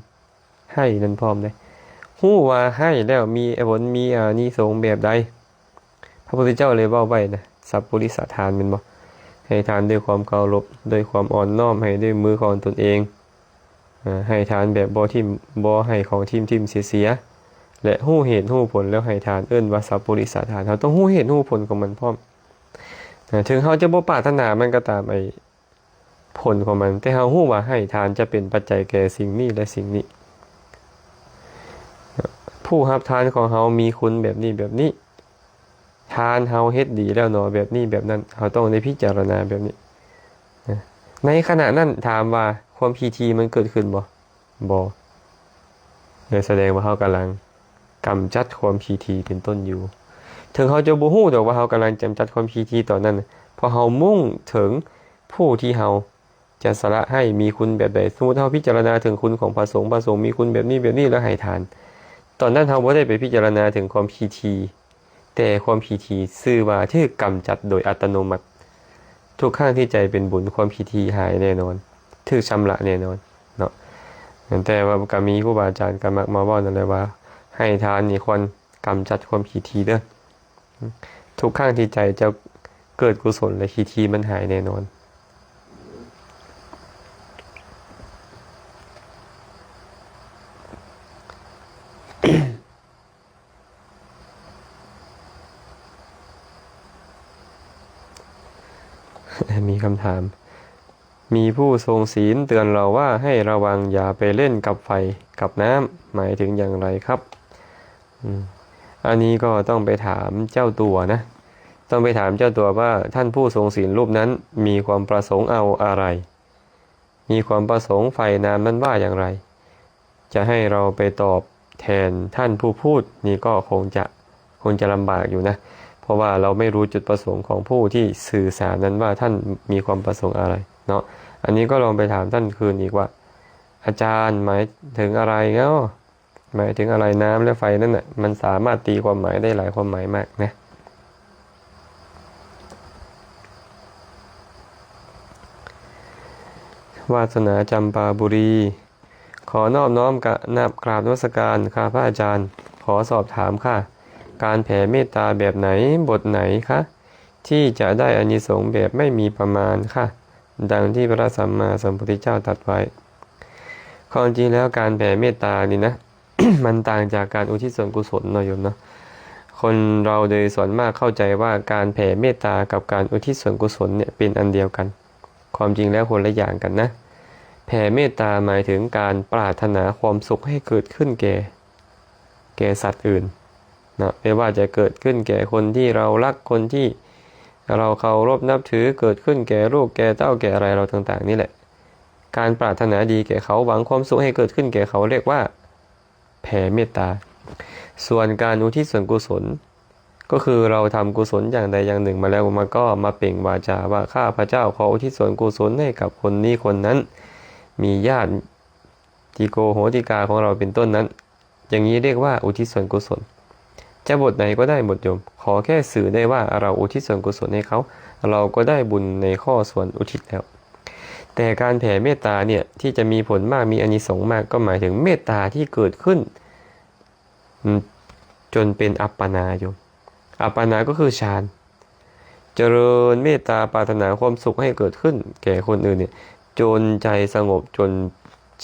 ໃຫ້ນັ້ນພ້ອມເດ້. ຮູ້ວ່າໃຫ້ແລ້ວມີຜົນ, ມີອານິສົງແບບໃດ. ພະພຸດທະເຈົ້າເລີຍເວົ້າໄວ້ນະ, ສັບປຸລິສະທານແມ່ນບໍ່? ໃຫ້ທານດ້ວຍຄວາມເຄົາລົບ, ດ້ວຍຄວາມອ່ອນນ້ອມ, ໃຫ້ດ້ວຍມືຂອງຕົນເອງ, ໃຫ້ທານແບບບໍ່ຖິ້ມ, ບໍ່ໃຫ້ຂອງຖິ້ມໆເສຍໆ ແລະ ຮູ້ເຫດຮູ້ຜົນແລ້ວໃຫ້ທານ, ເອີ້ນວ່າສັບປຸລິສະທານ. ເຮົາຕ້ອງຮູ້ເຫດຮູ້ຜົນຂອງມັນພ້ອມ. ເຖິງເຮົາຈະບໍ່ປາດຖະໜາມັນກໍຕາມ, ໄອ້ ຜົນຂອງມັນ, ແຕ່ເຮົາຮູ້ວ່າໃຫ້ທານຈະເປັນປັດໄຈແກ່ສິ່ງນີ້ ແລະ ສິ່ງນີ້. ຜູ້ຮັບທານຂອງເຮົາມີຄຸນແບບນີ້ແບບນີ້, ທານເຮົາເຮັດດີແລ້ວເນາະ ແບບນີ້ແບບນັ້ນ, ເຮົາຕ້ອງໄດ້ພິຈາລະນາແບບນີ້. ໃນຂະນະນັ້ນຖາມວ່າຄວາມຂີ້ຖີ່ມັນເກີດຂຶ້ນບໍ່? ບໍ່. ແລະ ສະແດງວ່າເຮົາກຳລັງກຳຈັດຄວາມຂີ້ຖີ່ເປັນຕົ້ນຢູ່. ເຖິງເຮົາຈະບໍ່ຮູ້ດອກວ່າເຮົາກຳລັງກຳຈັດຄວາມຂີ້ຖີ່ຕອນນັ້ນ, ເພາະເຮົາມຸ່ງເຖິງຜູ້ທີ່ເຮົາ ຈະສະຫຼະໃຫ້ມີຄຸນແບບໃດ? ສົມມຸດເຮົາພິຈາລະນາເຖິງຄຸນຂອງພະສົງ, ພະສົງມີຄຸນແບບນີ້ແບບນີ້ ແລ້ວໃຫ້ທານ. ຕອນນັ້ນເຮົາບໍ່ໄດ້ໄປພິຈາລະນາເຖິງຄວາມຂີ້ຖີ່, ແຕ່ຄວາມຂີ້ຖີ່ຊື່ວ່າຖືກກຳຈັດໂດຍອັດຕະໂນມັດ. ທຸກຄັ້ງທີ່ໃຈເປັນບຸນ, ຄວາມຂີ້ຖີ່ຫາຍແນ່ນອນ, ຖືກຊຳລະແນ່ນອນເນາະ. ແຕ່ວ່າກໍມີຄູບາອາຈານກໍມັກມາເວົ້ານັ້ນແຫຼະວ່າ ໃຫ້ທານນີ້ຄວນ ກຳຈັດຄວາມຂີ້ຖີ່ເດີ້. ທຸກຄັ້ງທີ່ໃຈເຈົ້າເກີດກຸສົນ ແລະ ຂີ້ຖີ່ມັນຫາຍແນ່ນອນ. ມີຄຳຖາມ ມີຜູ້ຊົງສີນເຕືອນເຮົາວ່າໃຫ້ລະວັງຢ່າໄປຫຼິ້ນກັບໄຟກັບນ້ຳ ໝາຍເຖິງຢ່າງໃດຄັບ? ອືມ ອັນນີ້ກໍຕ້ອງໄປຖາມເຈົ້າຕົວນະ, ຕ້ອງໄປຖາມເຈົ້າຕົວວ່າທ່ານຜູ້ຊົງສີນຮູບນັ້ນມີຄວາມປະສົງເອົາອະໄລ? ມີຄວາມປະສົງໄຟນາມນັ້ນວ່າຢ່າງໃດ? ຈະໃຫ້ເຮົາໄປຕອບແທນທ່ານຜູ້ພູດນີ້ກໍຄົງຈະ ຄົງຈະລຳບາກຢູ່ນະ, ເພາະວ່າເຮົາໄມ່ຮູ້ຈຸດປະສົງຂອງຜູ້ທີ່ສື່ສານນັ້ນວ່າທ່ານມີຄວາມປະສົງອະໄລເນາະ. ອັນນີ້ກໍລອງໄປຖາມທ່ານຄືນອີກວ່າ ອາຈານ ໝາຍເຖິງອະໄລເນາະ? ໝາຍເຖິງອະໄລ? ນ້ຳ ແລະ ໄຟນັ້ນນະ ມັນສາມາດຕີຄວາມໝາຍໄດ້ຫຼາຍຄວາມໝາຍມາກນະ. ວາດສະໜາ ຈຳປາບູລີ. ຂໍນອບນ້ອມກະນາບກາບນະມັດສະການຄ່ະພະອາຈານ. ຂໍສອບຖາມຄ່ະ, ການແຜ່ເມດຕາແບບໃນ, ບົດໃນຄະ ທີ່ຈະໄດ້ອານິສົງແບບໄມ່ມີປະມານຄ່ະ, ດັ່ງທີ່ພະສຳມາສຳພຸດທະເຈົ້າຕັດໄວ້? ຄວາມຈິງແລ້ວການແຜ່ເມດຕານີ້ນະ ມັນຕ່າງຈາກການອຸທິດສ່ວນກຸສົນເນາະໂຍມເນາະ. ຄົນເຮົາໂດຍສ່ວນມາກເຂົ້າໃຈວ່າການແຜ່ເມດຕາກັບການອຸທິດສ່ວນກຸສົນເນີ້ຍເປັນອັນດຽວກັນ. ຄວາມຈິງແລ້ວຄົນລະຢ່າງກັນນະ. ແຜ່ເມດຕາໝາຍເຖິງການປາດຖະໜາຄວາມສຸກໃຫ້ເກີດຂຶ້ນແກ່ ແກ່ສັດອື່ນເນາະ, ບໍ່ວ່າຈະເກີດຂຶ້ນແກ່ຄົນທີ່ເຮົາຮັກ, ຄົນທີ່ເຮົາເຄົາລົບນັບຖື, ເກີດຂຶ້ນແກ່ລູກແກ່ເຕົ້າແກ່ອະໄລເຮົາຕ່າງໆນີ້ແຫຼະ. ການປາດຖະໜາດີແກ່ເຂົາ, ຫວັງຄວາມສຸກໃຫ້ເກີດຂຶ້ນແກ່ເຂົາ ເອີ້ນວ່າ ແຜ່ເມດຕາ. ສ່ວນການອຸທິດສ່ວນກຸສົນ ກໍຄືເຮົາທຳກຸສົນຢ່າງໃດຢ່າງໜຶ່ງມາແລ້ວ ມັນກໍມາເປັ່ງວາຈາວ່າ ຂ້າພະເຈົ້າຂໍອຸທິດສ່ວນກຸສົນໃຫ້ກັບຄົນນີ້ຄົນນັ້ນ, ມີຍາດຕິໂກໂຫຕິກາຂອງເຮົາເປັນຕົ້ນນັ້ນ, ຢ່າງນີ້ເອີ້ນວ່າອຸທິດສ່ວນກຸສົນ. ຈະບົດໃດກໍໄດ້ໝົດໂຍມ, ຂໍແຄ່ສື່ໄດ້ວ່າເຮົາອຸທິດສ່ວນກຸສົນໃຫ້ເຂົາ, ເຮົາກໍໄດ້ບຸນໃນຂໍ້ສ່ວນອຸທິດແລ້ວ. ແຕ່ການແຜ່ເມດຕາເນີ້ຍ ທີ່ຈະມີຜົນມາກ, ມີອານິສົງມາກ, ກໍໝາຍເຖິງເມດຕາທີ່ເກີດຂຶ້ນ ອືມ ຈົນເປັນອັບປະນາຢູ່. ອັບປະນາກໍຄືฌານ. ຈະເລີນເມດຕາປາດຖະໜາຄວາມສຸກໃຫ້ເກີດຂຶ້ນແກ່ຄົນອື່ນນີ້ ຈົນໃຈສະຫງົບ, ຈົນ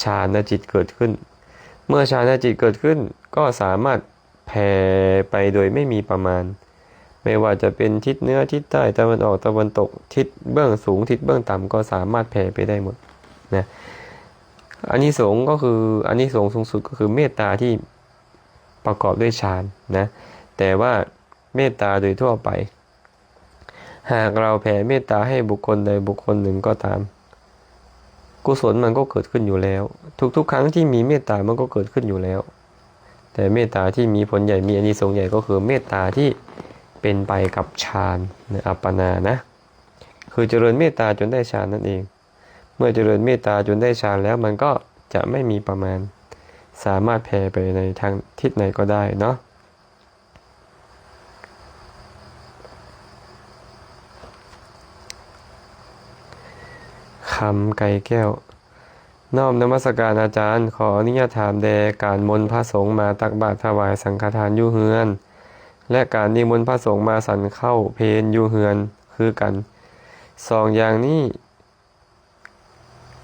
ฌານະຈິດເກີດຂຶ້ນ. ເມື່ອฌານະຈິດເກີດຂຶ້ນ ກໍສາມາດ ແຜ່ໄປໂດຍໄມ່ມີປະມານ, ບໍ່ວ່າຈະເປັນທິດເໜືອ, ທິດໃຕ້, ຕາເວັນອອກ, ຕາເວັນຕົກ, ທິດເບື້ອງສູງ, ທິດເບື້ອງຕ່ຳ ກໍສາມາດແຜ່ໄປໄດ້ໝົດນະ. ອານິສົງກໍຄື ອານິສົງສູງສຸດກໍຄືເມດຕາທີ່ປະກອບດ້ວຍฌານນະ, ແຕ່ວ່າເມດຕາໂດຍທົ່ວໄປ ຫາກເຮົາແຜ່ເມດຕາໃຫ້ບຸກຄົນໃດບຸກຄົນໜຶ່ງກໍຕາມ, ກຸສົນມັນກໍເກີດຂຶ້ນຢູ່ແລ້ວ. ທຸກໆຄັ້ງທີ່ມີເມດຕາມັນກໍເກີດຂຶ້ນຢູ່ແລ້ວ. ແຕ່ເມດຕາທີ່ມີຜົນໃຫຍ່, ມີອານິສົງໃຫຍ່ ກໍຄືເມດຕາທີ່ເປັນໄປກັບฌານ ອັບປະນານະ, ຄືຈະເລີນເມດຕາຈົນໄດ້ฌານນັ້ນເອງ. ເມື່ອຈະເລີນເມດຕາຈົນໄດ້ฌານແລ້ວ ມັນກໍຈະໄມ່ມີປະມານ, ສາມາດແຜ່ໄປໃນທາງທິດໃດກໍໄດ້ເນາະ. ຄຳໄກ່ແກ້ວ. ນ້ອມນະມັດສະການອາຈານ, ຂໍອະນຸຍາດຖາມແດ່, ການມົນພະສົງມາຕັກບາດຖວາຍສັງຄະທານຢູ່ເຮືອນ ແລະ ການນິມົນພະສົງມາສັນເຂົ້າເພນຢູ່ເຮືອນຄືກັນ, ສອງຢ່າງນີ້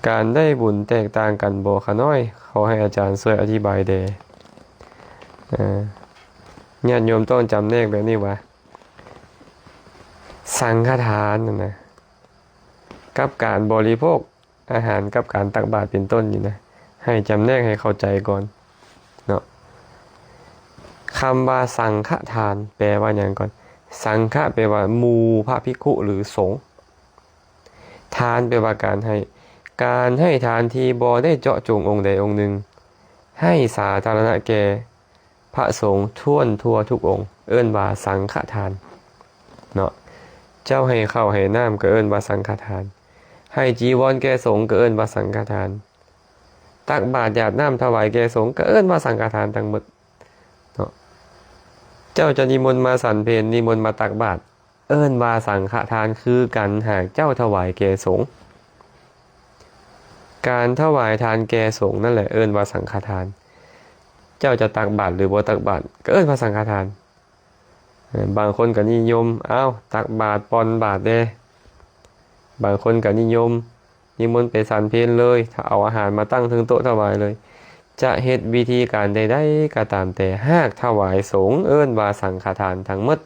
ການໄດ້ບຸນແຕກຕ່າງກັນບໍ່ຂະນ້ອຍ? ຂໍໃຫ້ອາຈານຊ່ວຍອະທິບາຍແດ່. ເອີ ຍາດໂຍມຕ້ອງຈຳແນກແບບນີ້ວ່າ ສັງຄະທານນັ້ນນະ ກັບການບໍລິໂພກອາຫານ ກັບການຕັກບາດເປັນຕົ້ນນີ້ນະ ໃຫ້ຈຳແນກໃຫ້ເຂົ້າໃຈກ່ອນເນາະ. ຄຳວ່າສັງຄະທານ ແປວ່າຫຍັງກ່ອນ? ສັງຄະ ແປວ່າໝູ່ພະພິກຂຸ ຫຼື ສົງ. ທານ ແປວ່າການໃຫ້. ການໃຫ້ທານທີ່ບໍ່ໄດ້ເຈາະຈົງອົງໃດອົງໜຶ່ງ, ໃຫ້ສາທາລະນະແກ່ພະສົງທົ່ວນທົ່ວທຸກອົງ ເອີ້ນວ່າສັງຄະທານເນາະ. ເຈົ້າໃຫ້ເຂົ້າໃຫ້ນ້ຳ ກໍເອີ້ນວ່າສັງຄະທານ, ໃຫ້ຈີວອນແກ່ສົງ ກໍເອີ້ນວ່າສັງຄະທານ, ຕັກບາດຢາດນ້ຳຖວາຍແກ່ສົງ ກໍເອີ້ນວ່າສັງຄະທານທັງໝົດເນາະ. ເຈົ້າຈະນິມົນມາສັນເພນ, ນິມົນມາຕັກບາດ, ເອີ້ນວ່າສັງຄະທານຄືກັນ ຫາກເຈົ້າຖວາຍແກ່ສົງ. ການຖວາຍທານແກ່ສົງນັ້ນແຫຼະເອີ້ນວ່າສັງຄະທານ. ເ ເຈົ້າຈະຕັກບາດ ຫຼື ບໍ່ຕັກບາດ ກໍເອີ້ນວ່າສັງຄະທານ. ເອີ ບາງຄົນກໍນິຍົມ ອ້າວ ຕັກບາດ ປ່ອນບາດແດ່. ບາງຄົນກໍນິຍົມ ນິມົນໄປສັນເພນເລີຍ ເອົາອາຫານມາຕັ້ງເທິງໂຕະຖວາຍເລີຍ. ຈະເຮັດວິທີການໃດໆກໍຕາມແຕ່ ຫາກຖວາຍສົງ ເອີ້ນວ່າສັງຄະທານທັງໝົດ.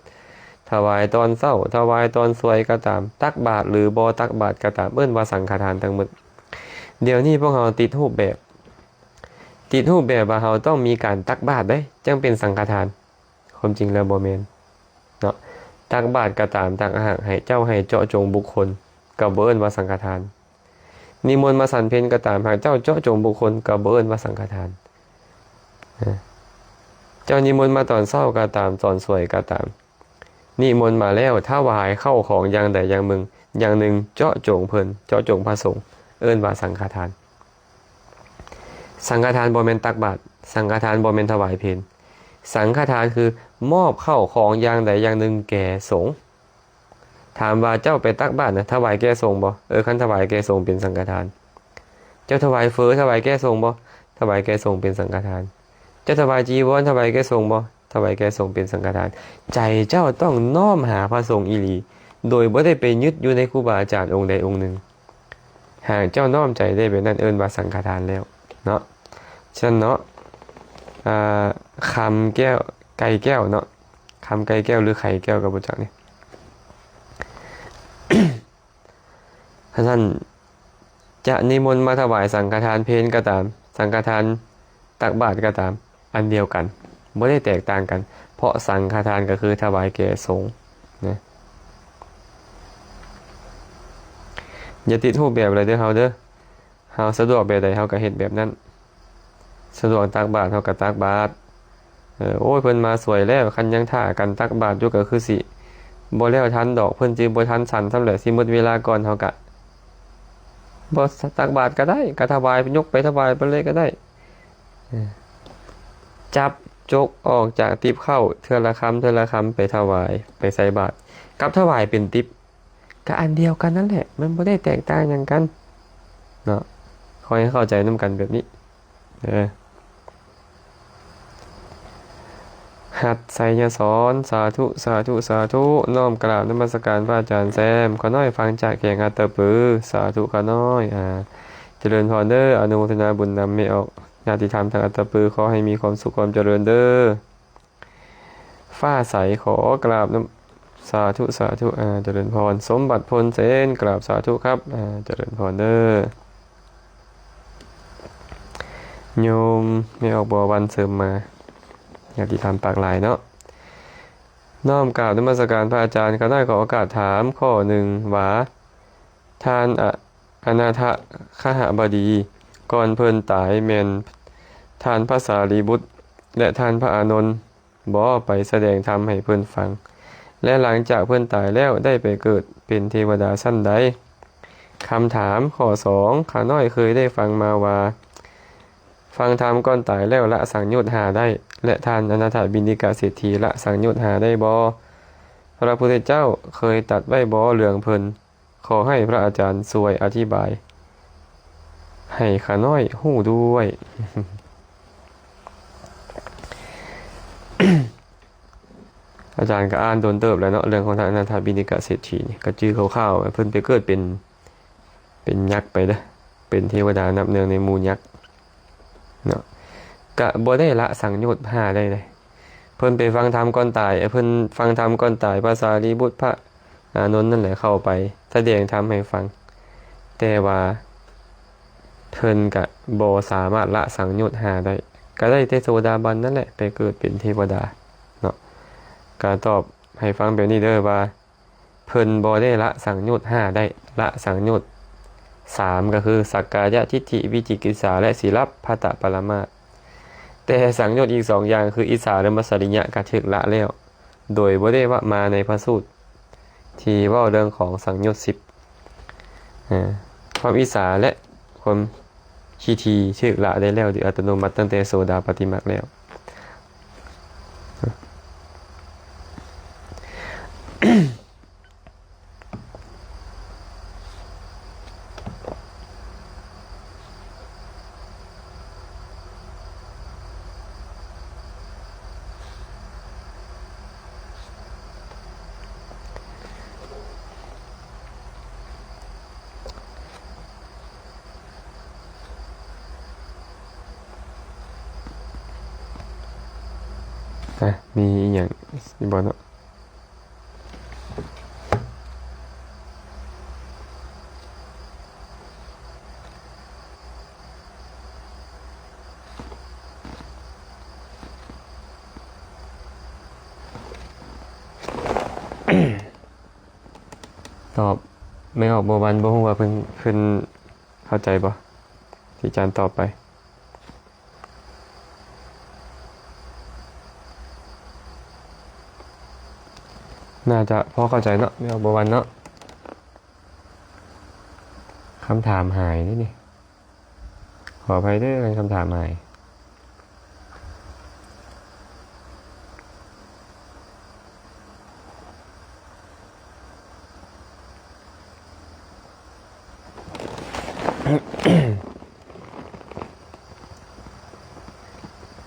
ຖວາຍຕອນເຊົ້າ ຖວາຍຕອນສວຍກໍຕາມ, ຕັກບາດ ຫຼື ບໍ່ຕັກບາດກໍຕາມ, ເອີ້ນວ່າສັງຄະທານທັງໝົດ. ດຽວນີ້ພວກເຮົາຕິດຮູບແບບ, ຕິດຮູບແບບວ່າເຮົາຕ້ອງມີການຕັກບາດເດ້ ຈັ່ງເປັນສັງຄະທານ. ຄວາມຈິງແລ້ວບໍ່ແມ່ນເນາະ. ຕັກບາດກໍຕາມ, ຕັກອາຫານໃຫ້ເຈົ້າໃຫ້ເຈາະຈົງບຸກຄົນ ກໍບໍ່ເອີ້ນວ່າສັງຄະທານ. ນິມົນມາສັນເພັນກໍຕາມ, ຫາກເຈົ້າເຈາະຈົງບຸກຄົນ ກໍບໍ່ເອີ້ນວ່າສັງຄະທານ. ເຈົ້ານິມົນມາຕອນເຊົ້າກໍຕາມ, ຕອນສວຍກໍຕາມ, ນິມົນມາແລ້ວ ຖວາຍເຂົ້າຂອງຢ່າງໃດຢ່າງໜຶ່ງ, ຢ່າງໜຶ່ງ ເຈາະຈົງເພິ່ນ, ເຈາະຈົງພະສົງ, ເອີ້ນວ່າສັງຄະທານ. ສັງຄະທານບໍ່ແມ່ນຕັກບາດ, ສັງຄະທານບໍ່ແມ່ນຖວາຍເພນ. ສັງຄະທານຄືມອບເຂົ້າຂອງຢ່າງໃດຢ່າງໜຶ່ງແກ່ສົງ. ຖາມວ່າເຈົ້າໄປຕັກບາດນະ ຖວາຍແກ່ສົງບໍ່? ເອີ ຄັນຖວາຍແກ່ສົງເປັນສັງຄະທານ. ເຈົ້າຖວາຍເຝີ ຖວາຍແກ່ສົງບໍ່? ຖວາຍແກ່ສົງເປັນສັງຄະທານ. ເຈົ້າຖວາຍຈີວອນ ຖວາຍແກ່ສົງບໍ່? ຖວາຍແກ່ສົງເປັນສັງຄະທານ. ໃຈເຈົ້າຕ້ອງນ້ອມຫາພະສົງອີ່ຫຼີ ໂດຍບໍ່ໄດ້ໄປຍຶດຢູ່ໃນຄູບາອາຈານອົງໃດອົງໜຶ່ງ. ຫາກເຈົ້ານ້ອມໃຈໄດ້ແບບນັ້ນ ເອີ້ນວ່າສັງຄະທານແລ້ວເນາະ. ສະນັ້ນເນາະ ອາ ຄຳແກ້ວ ໄກ່ແກ້ວເນາະ, ຄຳໄກ່ແກ້ວ ຫຼື ໄຂ່ແກ້ວກໍບໍ່ຈັກນີ້. ສະນັ້ນ ຈະນິມົນມາຖວາຍສັງຄະທານເພນກໍຕາມ, ສັງຄະທານຕັກບາດກໍຕາມ, ອັນດຽວກັນ, ບໍ່ໄດ້ແຕກຕ່າງກັນ, ເພາະສັງຄະທານກໍຄືຖວາຍແກ່ສົງນະ. ຢ່າຕິດຮູບແບບຫຼາຍເດີເຮົາເດີ. ເຮົາສະດວກແບບໃດເຮົາກໍເຮັດແບບນັ້ນ, ສະດວກຕັກບາດເຮົາກໍຕັກບາດ. ເອີ ໂອ້ຍ ເພິ່ນມາສວຍແລ້ວ, ຄັນຍັງຖ້າກັນຕັກບາດຢູ່ກໍຄືຊິບໍ່ແລ້ວທັນດອກ, ເພິ່ນຊິບໍ່ທັນສັນຊ້ຳແຫຼະ, ຊິໝົດເວລາກ່ອນ, ເຮົາກະບໍ່ຕັກບາດກໍໄດ້, ກະຖວາຍ ຍົກໄປຖວາຍເພິ່ນເລີຍກໍໄດ້. ເອີ ຈັບຈົກອອກຈາກຕິບເຂົ້າເທື່ອລະຄຳ ເທື່ອລະຄຳ ໄປຖວາຍ ໄປໃສ່ບາດ ກັບຖວາຍເປັນຕິບ ກະອັນດຽວກັນນັ້ນແຫຼະ, ມັນບໍ່ໄດ້ແຕກຕ່າງຫຍັງກັນເນາະ. ຂໍໃຫ້ເຂົ້າໃຈນຳກັນແບບນີ້ເດີ. ຮັດໄຊຍະສອນ ສາທຸ ສາທຸ ສາທຸ. ນ້ອມກາບນະມັດສະການພະອາຈານແຊມ. ຂ້ານ້ອຍຟັງຈາກແຂວງອັດຕະປື. ສາທຸຂ້ານ້ອຍ. ອາ ຈະເລີນພອນເດີ. ອະນຸໂມທະນາບຸນນຳແມ່ອອກ ຍາດຕິທຳທາງອັດຕະປື. ຂໍໃຫ້ມີຄວາມສຸກຄວາມຈະເລີນເດີ. ຟ້າໃສ ຂໍກາບນຳ ສາທຸ ສາທຸ ອາ ຈະເລີນພອນ. ສົມບັດ ພົນເສນ ກາບສາທຸຄັບ ອາ ຈະເລີນພອນເດີ. ໂຍມແມ່ອອກ ບົວວັນ ເສີມມາ ຍາດຕິທຳປາກຫຼາຍເນາະ. ນ້ອມກາບນະມັດສະການພະອາຈານ. ຂ້ານ້ອຍຂໍໂອກາດຖາມຂໍ້ໜຶ່ງວ່າ ທ່ານ ອະ ອະນາທະຄະຫະບໍດີ ກ່ອນເພິ່ນຕາຍແມ່ນທ່ານພະສາລີບຸດ ແລະ ທ່ານພະອານົນບໍ ໄປສະແດງທຳໃຫ້ເພິ່ນຟັງ ແລະ ຫຼັງຈາກເພິ່ນຕາຍແລ້ວໄດ້ໄປເກີດເປັນເທວະດາຊັ້ນໃດ? ຄຳຖາມ ຂໍ້ສອງ ຂ້ານ້ອຍເຄີຍໄດ້ຟັງມາວ່າ ຟັງທຳກ່ອນຕາຍແລ້ວລະສັງໂຍດຫ້າໄດ້ ແລະ ທ່ານອະນາຖະບິນດິກະເສດຖີລະສັງໂຍດຫ້າໄດ້ບໍ່? ພະພຸດທະເຈົ້າເຄີຍຕັດໄວ້ບໍ່ເລື່ອງເພິ່ນ? ຂໍໃຫ້ພະອາຈານຊ່ວຍອະທິບາຍໃຫ້ຂ້ານ້ອຍຮູ້ດ້ວຍ. ອາຈານກໍອ່ານດົນເຕີບແລ້ວເນາະ ເລື່ອງຂອງທ່ານອະນາຖະບິນດິກະເສດຖີນີ້ ກໍຈື່ຄ່າວໆ ເພິ່ນໄປເກີດເປັນ ເປັນຍັກໄປເດີ ເປັນເທວະດານັບໜຶ່ງໃນໝູ່ຍັກເນາະ. ກະບໍ່ໄດ້ລະສັງໂຍດຫ້າໄດ້ເດ. ເພິ່ນໄປຟັງທຳກ່ອນຕາຍ, ເພິ່ນຟັງທຳກ່ອນຕາຍ, ພະສາລີບຸດ, ພະອານົນນັ້ນແຫຼະເຂົ້າໄປສະແດງທຳໃຫ້ຟັງ, ແຕ່ວ່າເພິ່ນກະບໍ່ສາມາດລະສັງໂຍດຫ້າໄດ້, ກະໄດ້ແຕ່ໂສດາບັນນັ້ນແຫຼະ ໄປເກີດເປັນເທວະດາເນາະ. ກະຕອບໃຫ້ຟັງແບບນີ້ເດີວ່າ ເພິ່ນບໍ່ໄດ້ລະສັງໂຍດຫ້າໄດ້, ລະສັງໂຍດສາມ ກໍຄື ສັກກາຍະທິດຖິ, ວິຈິກິດສາ ແລະ ສີລະພັດຕະປະລະມາດ. ແຕ່ສັງໂຍດອີກສອງຢ່າງ ຄື ອິດສາ ແລະ ມາດສະລິຍະ ກໍຖືກລະແລ້ວ ໂດຍບໍ່ໄດ້ວ່າມາໃນພະສູດທີ່ເວົ້າເລື່ອງຂອງສັງໂຍດສິບ. ເອີ ຄວາມອິດສາ ແລະ ຄວາມ ຄີທີຖືກລະໄດ້ແລ້ວໂດຍອັດຕະໂນມັດຕັ້ງແຕ່ໂສດາປັດຕິມັກແລ້ວ. ເ ມີອີ່ຫຍັງອີກບໍ່ເນາະ? ຕອບ ແມ່ອອກບົວວັນ ບໍ່ຮູ້ວ່າເພິ່ນ ເພິ່ນເຂົ້າໃຈບໍ່ ທີ່ອາຈານຕອບໄປ? ໜ້າຈະພໍເຂົ້າໃຈເນາະ ແມ່ອອກບົວວັນເນາະ. ຄຳຖາມຫາຍເດ້ນີ້. ຂໍອະໄພເດີ ຄັນຄຳຖາມຫາຍ.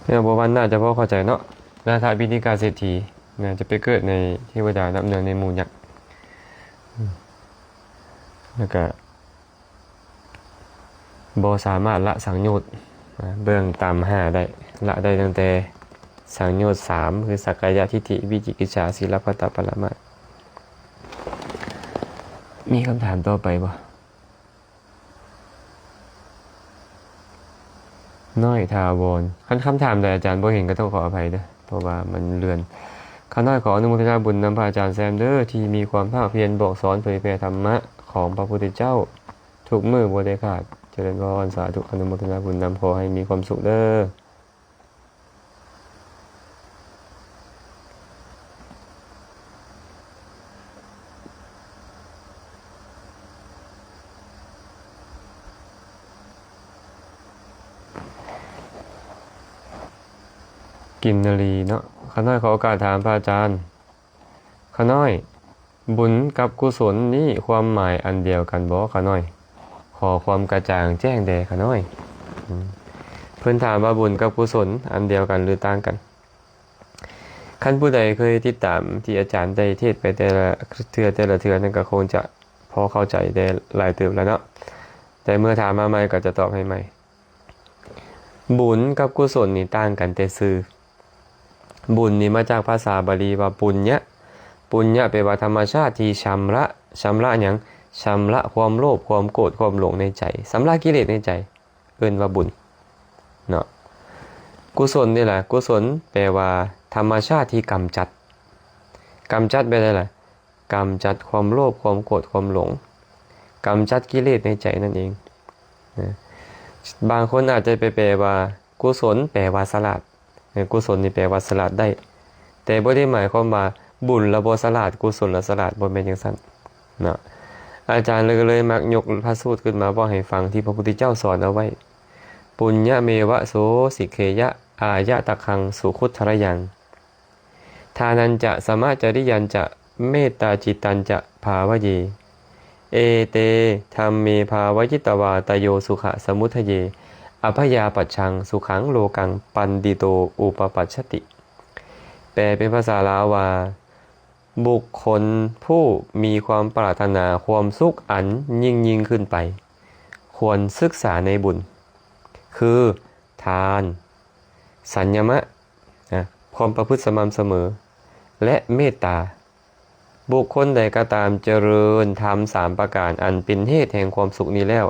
ແມ່ອອກບົວວັນໜ້າຈະພໍເຂົ້າໃຈເນາະ. ນາຖະປິນທິກາເສດຖີ ໜ້າຈະໄປເກີດໃນເທວະດານັບໜຶ່ງໃນໝູ່ຍັກ ແລ້ວກະ ບໍ່ສາມາດລະສັງໂຍດ ເບື້ອງຕ່ຳຫ້າໄດ້ ລະໄດ້ຕັ້ງແຕ່ສັງໂຍດສາມ ຄື ສັກກາຍະທິດຖິ ວິຈິກິດສາ ສີລະພັດຕະປະລະມາດ. ມີຄຳຖາມຕໍ່ໄປບໍ່? ນ້ອຍຖາວອນ ຄັນຄຳຖາມໃດອາຈານບໍ່ເຫັນກໍຕ້ອງຂໍອະໄພເດີ ເພາະວ່າມັນເລື່ອນ. ຂ້ານ້ອຍຂໍອະນຸໂມທະນາບຸນນຳພະອາຈານແຊມເດີ ທີ່ມີຄວາມພາກພຽນບອກສອນເຜີຍແຜ່ທຳມະຂອງພະພຸດທະເຈົ້າ ທຸກມື້ບໍ່ໄດ້ຂາດ. ຈະເລີນພອນ ສາທຸ ອະນຸໂມທະນາບຸນນຳ ຂໍໃຫ້ມີຄວາມສຸກເດີ. ກິນນະລີເນາະ ຂ້ານ້ອຍຂໍໂອກາດຖາມພະອາຈານ. ຂ້ານ້ອຍ ບຸນກັບກຸສົນນີ້ຄວາມໝາຍອັນດຽວກັນບໍ່ຂ້ານ້ອຍ? ຂໍຄວາມກະຈ່າງແຈ້ງແດ່ຂ້ານ້ອຍ. ອືມ ເພິ່ນຖາມວ່າບຸນກັບກຸສົນອັນດຽວກັນ ຫຼື ຕ່າງກັນ? ຄັນຜູ້ໃດເຄີຍຕິດຕາມທີ່ອາຈານໄດ້ເທດໄປແຕ່ລະເທື່ອ ແຕ່ລະເທື່ອນັ້ນ ກໍຄົງຈະພໍເຂົ້າໃຈໄດ້ຫຼາຍເຕີບແລ້ວເນາະ ແຕ່ເມື່ອຖາມມາໃໝ່ກໍຈະຕອບໃຫ້ໃໝ່. ບຸນກັບກຸສົນນີ້ຕ່າງກັນແຕ່ຊື່. ບຸນນີ້ມາຈາກພາສາບາລີວ່າປຸນຍະ. ປຸນຍະແປວ່າທຳມະຊາດທີ່ຊຳລະ. ຊຳລະຫຍັງ? ຊຳລະຄວາມໂລບ, ຄວາມໂກດ, ຄວາມຫຼົງໃນໃຈ, ຊຳລະກິເລດໃນໃຈ ເອີ້ນວ່າບຸນເນາະ. ກຸສົນນີ້ລະ? ກຸສົນແປວ່າທຳມະຊາດທີ່ກຳຈັດ. ກຳຈັດແບບໃດລະ? ກຳຈັດຄວາມໂລບ, ຄວາມໂກດ, ຄວາມຫຼົງ, ກຳຈັດກິເລດໃນໃຈນັ້ນເອງ. ບາງຄົນອາດຈະໄປແປວ່າ ກຸສົນແປວ່າສະຫຼາດ. ເອີ ກຸສົນນີ້ແປວ່າສະຫຼາດໄດ້ ແຕ່ບໍ່ໄດ້ໝາຍຄວາມວ່າບຸນລະບໍ່ສະຫຼາດ, ກຸສົນລະສະຫຼາດ, ບໍ່ແມ່ນຈັ່ງຊັ້ນເນາະ. ອາຈານເລີຍ ເລີຍມັກຍົກພະສູດຂຶ້ນມາເວົ້າໃຫ້ຟັງ ທີ່ພະພຸດທະເຈົ້າສອນເອົາໄວ້ ປຸນຍະເມວະໂສສິເຂຍະ ອາຍະຕະຄັງສຸຂຸດທະລະຍັງ ທານັນຈະ ສະມະຈະລິຍັນຈະ ເມດຕາຈິດຕັນຈະ ພາວະເຍ ເອເຕ ທຳເມ ພາວະຈິດຕະວາ ຕະໂຍ ສຸຂະສະມຸດທະເຍ ອະພະຍາປັດຊັງ ສຸຂັງ ໂລກັງ ປັນດິໂຕ ອຸປະປັດຊະຕິ. ແປເປັນພາສາລາວວ່າ ບຸກຄົນຜູ້ມີຄວາມປາດຖະໜາຄວາມສຸກອັນຍິ່ງໆຂຶ້ນໄປ ຄວນສຶກສາໃນບຸນ ຄື ທານ, ສັນຍະມະ, ນະ, ຄວາມປະພຶດສະໝ່ຳສະເໝີ ແລະ ເມດຕາ. ບຸກຄົນໃດກໍຕາມຈະເລີນທຳສາມປະການອັນເປັນເຫດແຫ່ງຄວາມສຸກນີ້ແລ້ວ,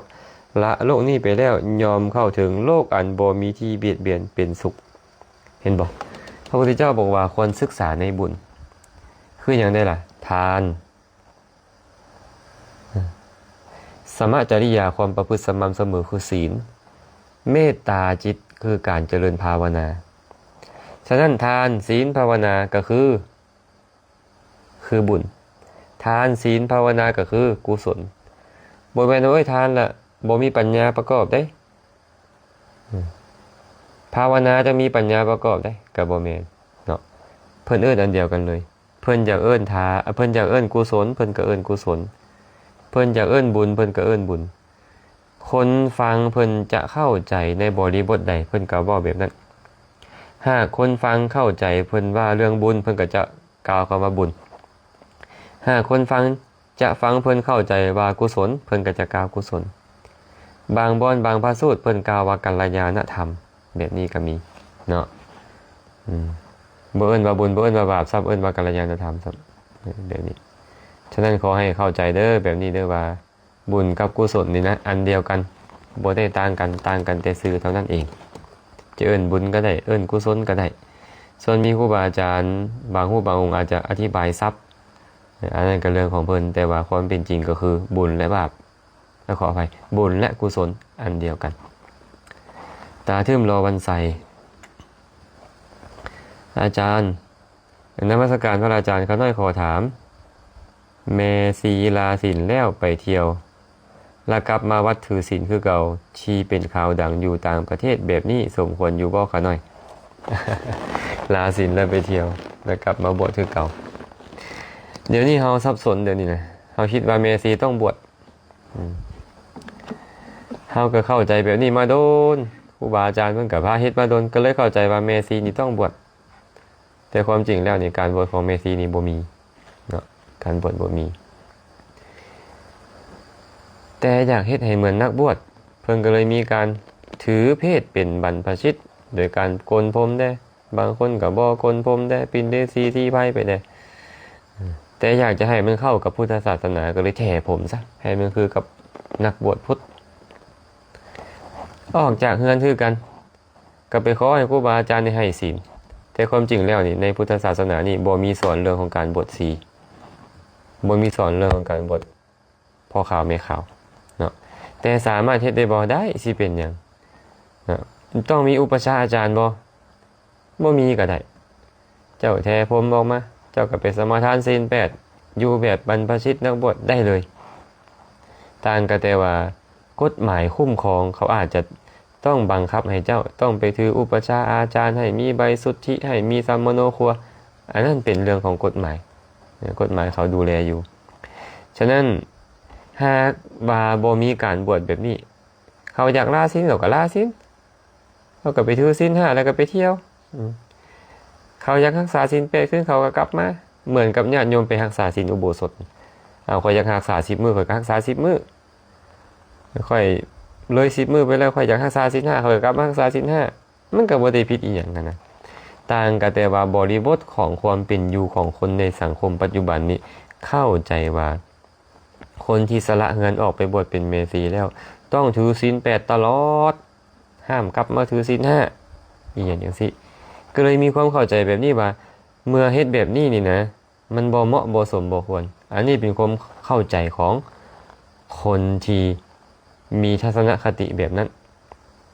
ລະໂລກນີ້ໄປແລ້ວ, ຍ່ອມເຂົ້າເຖິງໂລກອັນບໍ່ມີທີ່ບຽດບຽນເປັນສຸກ. ເຫັນບໍ່? ພະພຸດທະເຈົ້າບອກວ່າຄວນສຶກສາໃນບຸນ. ຄືຫຍັງແດ່ລະ? ທານ, ສະມະຈະລິຍາ ຄວາມປະພຶດສະໝ່ຳສະເໝີ ຄື ສີນ, ເມດຕາຈິດ ຄື ການຈະເລີນພາວະນາ. ສະນັ້ນ ທານ, ສີນ, ພາວະນາ ກໍຄື ຄືບຸນ. ທານ, ສີນ, ພາວະນາ ກໍຄື ກຸສົນ. ບໍ່ແມ່ນວ່າ ໂອ້ຍ ທານລະບໍ່ມີປັນຍາປະກອບເດ້. ອືມ ພາວະນາຈະມີປັນຍາປະກອບໄດ້ ກໍບໍ່ແມ່ນເນາະ. ເພິ່ນເອີ້ນອັນດຽວກັນເລີຍ. ເພິ່ນຢາກເອີ້ນທາ ເພິ່ນຢາກເອີ້ນກຸສົນ ເພິ່ນກໍເອີ້ນກຸສົນ. ເພິ່ນຢາກເອີ້ນບຸນ ເພິ່ນກໍເອີ້ນບຸນ. ຄົນຟັງເພິ່ນຈະເຂົ້າໃຈໃນບໍລິບົດໃດ ເພິ່ນກໍເວົ້າແບບນັ້ນ. ຫາກຄົນຟັງເຂົ້າໃຈເພິ່ນວ່າເລື່ອງບຸນ ເພິ່ນກໍຈະກ່າວຄຳວ່າບຸນ. ຫາກຄົນຟັງ ຈະຟັງເພິ່ນເຂົ້າໃຈວ່າກຸສົນ ເພິ່ນກໍຈະກ່າວກຸສົນ. ບາງບ່ອນບາງພະສູດເພິ່ນກ່າວວ່າກັນລະຍານະທຳ ແບບນີ້ກໍມີເນາະ. ອືມ ບໍ່ເອີ້ນວ່າບຸນ ບໍ່ເອີ້ນວ່າບາບຊ້ຳ ເອີ້ນວ່າກັນລະຍານະທຳຊ້ຳ ແບບນີ້. ສະນັ້ນ ຂໍໃຫ້ເຂົ້າໃຈເດີ ແບບນີ້ເດີ ວ່າບຸນກັບກຸສົນນີ້ນະ ອັນດຽວກັນ ບໍ່ໄດ້ຕ່າງກັນ ຕ່າງກັນແຕ່ຊື່ເທົ່ານັ້ນເອງ. ຈະເອີ້ນບຸນກໍໄດ້ ເອີ້ນກຸສົນກໍໄດ້. ສ່ວນມີຄູບາອາຈານບາງຮູບບາງອົງອາດຈະອະທິບາຍສັບ ອັນນັ້ນກໍເລື່ອງຂອງເພິ່ນ, ແຕ່ວ່າຄວາມເປັນຈິງກໍຄືບຸນ ແລະ ບາບ ຂໍອະໄພ ບຸນ ແລະ ກຸສົນອັນດຽວກັນ. ຕາທຶມ ລໍວັນໄຊ. ອາຈານ, ນະມັດສະການພະອາຈານ, ຂ້ານ້ອຍຂໍຖາມ, ແມ່ຊີລາສິນແລ້ວໄປທ່ຽວ ລະກັບມາວັດຖືສິນຄືເກົ່າ ທີ່ເປັນຂ່າວດັງຢູ່ຕ່າງປະເທດແບບນີ້ ສົມຄວນຢູ່ບໍ່ຂະນ້ອຍ? ລາສິນແລ້ວໄປທ່ຽວ ລະກັບມາບວດຄືເກົ່າ. ດຽວນີ້ເຮົາສັບສົນ ດຽວນີ້ນະ ເຮົາຄິດວ່າແມ່ຊີຕ້ອງບວດ. ອືມ ເຮົາກໍເຂົ້າໃຈແບບນີ້ມາດົນ ຄູບາອາຈານເພິ່ນກໍພາເຮັດມາດົນ ກໍເລີຍເຂົ້າໃຈວ່າແມ່ຊີນີ້ຕ້ອງບວດ. ແຕ່ຄວາມຈິງແລ້ວນີ້ ການບວດຂອງແມ່ຊີນີ້ບໍ່ມີເນາະ ການບວດບໍ່ມີ. ແຕ່ຢາກເຮັດໃຫ້ເໝືອນນັກບວດ ເພິ່ນກໍເລີຍມີການຖືເພດເປັນບັນພະຊິດ ໂດຍການໂກນຜົມແດ່ ບາງຄົນກໍບໍ່ໂກນຜົມແດ່ ປິ່ນລິດສີທີ່ໄພໄປແດ່. ແຕ່ຢາກຈະໃຫ້ມັນເຂົ້າກັບພຸດທະສາສະໜາ ກໍເລີຍແຖຜົມຊະ ໃຫ້ມັນຄືກັບນັກບວດພຸດ. ອອກຈາກເຮືອນຄືກັນ ກໍໄປຂໍໃຫ້ຄູບາອາຈານນີ້ໃຫ້ສິນ. ແຕ່ຄວາມຈິງແລ້ວນີ້ ໃນພຸດທະສາສະໜານີ້ ບໍ່ມີສອນເລື່ອງຂອງການບວດຊີ ບໍ່ມີສອນເລື່ອງຂອງການບວດພໍ່ຂາວແມ່ຂາວເນາະ. ແຕ່ສາມາດເຮັດໄດ້ບໍ່? ໄດ້, ຊິເປັນຫຍັງເນາະ. ຕ້ອງມີອຸປະຊາອາຈານບໍ່? ບໍ່ມີກໍໄດ້. ເຈົ້າແຖຜົມອອກມາ ເຈົ້າກໍໄປສະມາທານສິນແປດ ຢູ່ແບບບັນພະຊິດນັກບວດໄດ້ເລີຍ. ຕ່າງກໍແຕ່ວ່າກົດໝາຍຄຸ້ມຄອງ ເຂົາອາດຈະຕ້ອງບັງຄັບໃຫ້ເຈົ້າຕ້ອງໄປຖືອຸປະຊາອາຈານ ໃຫ້ມີໃບສຸດທິ ໃຫ້ມີສຳມະໂນຄົວ, ອັນນັ້ນເປັນເລື່ອງຂອງກົດໝາຍ, ກົດໝາຍເຂົາດູແລຢູ່. ສະນັ້ນ ຫາກວ່າບໍ່ມີການບວດແບບນີ້ ເຂົາຢາກລາສິນ ເຂົາກໍລາສິນ ເຂົາກໍໄປຖືສິນຫ້າ ແລ້ວກໍໄປທ່ຽວ. ອືມ ເຂົາຢາກຮັກສາສິນແປດຄືນ ເຂົາກໍກັບມາ ເໝືອນກັບຍາດໂຍມໄປຮັກສາສິນອຸໂບສົດ. ເອົາ ຂ້ອຍຢາກຮັກສາສິບມື້ ຂ້ອຍກໍຮັກສາສິບມື້, ຂ້ອຍເລີຍສິບມື້ໄປແລ້ວ ຂ້ອຍຢາກຮັກສາສິນຫ້າ ຂ້ອຍກໍກັບມາຮັກສາສິນຫ້າ. ມັນກໍບໍ່ໄດ້ຜິດອີ່ຫຍັງຫັ້ນນະ. ຕ່າງກໍແຕ່ວ່າບໍລິບົດຂອງຄວາມເປັນຢູ່ຂອງຄົນໃນສັງຄົມປັດຈຸບັນນີ້ ເຂົ້າໃຈວ່າ ຄົນທີ່ສະລະເຮືອນອອກໄປບວດເປັນແມ່ຊີແລ້ວ ຕ້ອງຖືສິນແປດຕະຫຼອດ, ຫ້າມກັບມາຖືສິນຫ້າ ອີ່ຫຍັງຈັ່ງຊີ້. ກໍເລີຍມີຄວາມເຂົ້າໃຈແບບນີ້ວ່າ ເມື່ອເຮັດແບບນີ້ນີ້ນະ ມັນບໍ່ເໝາະ ບໍ່ສົມ ບໍ່ຄວນ. ອັນນີ້ເປັນຄວາມເຂົ້າໃຈຂອງຄົນທີ່ມີທັດສະນະຄະຕິແບບນັ້ນ.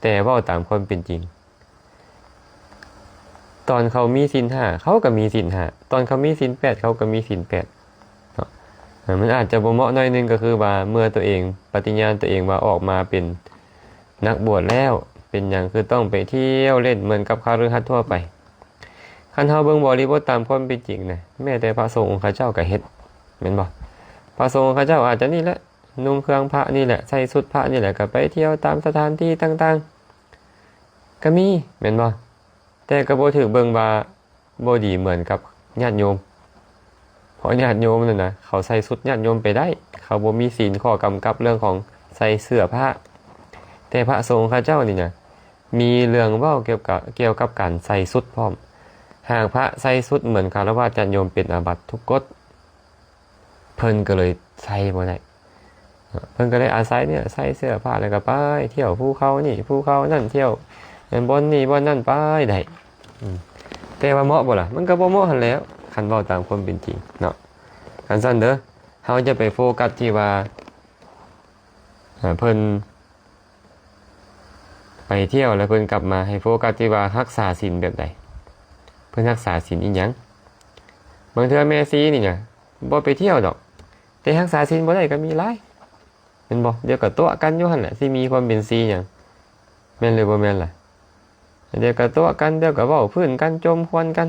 ແຕ່ເວົ້າຕາມຄວາມເປັນຈິງ ຕອນເຂົາມີສິນຫ້າ ເຂົາກໍມີສິນຫ້າ, ຕອນເຂົາມີສິນແປດ ເຂົາກໍມີສິນແປດເນາະ. ເອີ ມັນອາດຈະບໍ່ເໝາະໜ້ອຍໜຶ່ງ ກໍຄືວ່າເມື່ອຕົວເອງປະຕິຍານຕົວເອງວ່າອອກມາເປັນນັກບວດແລ້ວ ເປັນຫຍັງຄືຕ້ອງໄປທ່ຽວຫຼິ້ນເໝືອນກັບຄະລືຫັດທົ່ວໄປ? ຄັນເຮົາເບິ່ງບໍລິບົດຕາມຄວາມເປັນຈິງນະ ແມ້ແຕ່ພະສົງອົງຄະເຈົ້າກໍເຮັດ ແມ່ນບໍ່? ພະສົງອົງຄະເຈົ້າອາດຈະນີ້ແຫຼະ ນຸ່ງເຄື່ອງພະນີ້ແຫຼະ ໃສ່ຊຸດພະນີ້ແຫຼະ ກໍໄປທ່ຽວຕາມສະຖານທີ່ຕ່າງໆ ກໍມີ ແມ່ນບໍ່? ແຕ່ກໍບໍ່ຖືກເບິ່ງວ່າບໍ່ດີເໝືອນກັບຍາດໂຍມ. ເພາະຍາດໂຍມນັ້ນນະ ເຂົາໃສ່ຊຸດຍາດໂຍມໄປໄດ້, ເຂົາບໍ່ມີສິນຂໍ້ກຳກັບເລື່ອງຂອງໃສ່ເສື້ອຜ້າ. ແຕ່ພະສົງເຂົາເຈົ້ານີ້ນະ ມີເລື່ອງເວົ້າກ່ຽວກັບ ກ່ຽວກັບການໃສ່ຊຸດພ້ອມ. ຫາກພະໃສ່ຊຸດເໝືອນຄາລະວາດຍາດໂຍມເປັນອາບັດທຸກກົດ. ເພິ່ນກໍເລີຍໃສ່ບໍ່ໄດ້. ເພິ່ນກໍເລີຍອາໄສນີ້ແຫຼະ ໃສ່ເສື້ອຜ້າແລ້ວກໍໄປທ່ຽວພູເຂົານີ້ພູເຂົານັ້ນ ທ່ຽວບ່ອນນີ້ບ່ອນນັ້ນໄປໄດ້. ອືມ ແຕ່ວ່າເໝາະບໍ່ລະ? ມັນກໍບໍ່ເໝາະຫັ້ນແຫຼ້ວ ຄັນເວົ້າຕາມຄວາມເປັນຈິງເນາະ. ຄັນຊັ້ນເດີ ເຮົາຈະໄປໂຟກັສທີ່ວ່າ ເອີ ເພິ່ນ ໄປທ່ຽວແລ້ວເພິ່ນກັບມາ ໃຫ້ໂຟກັສທີ່ວ່າຮັກສາສິນແບບໃດ? ເພິ່ນຮັກສາສິນອີ່ຫຍັງ? ບາງເທື່ອແມ່ຊີນີ້ນະ ບໍ່ໄປທ່ຽວດອກ ແຕ່ຮັກສາສິນບໍ່ໄດ້ກໍມີຫຼາຍ ແມ່ນບໍ່? ດຽວກໍຕົວະກັນຢູ່ຫັ້ນແຫຼະ ຊິມີຄວາມເປັນຊີຫຍັງ? ແມ່ນຫຼືບໍ່ແມ່ນລະ? ດຽວກໍຕົວະກັນ ດຽວກໍເວົ້າພື້ນກັນ ຈົ່ມຄວນກັນ.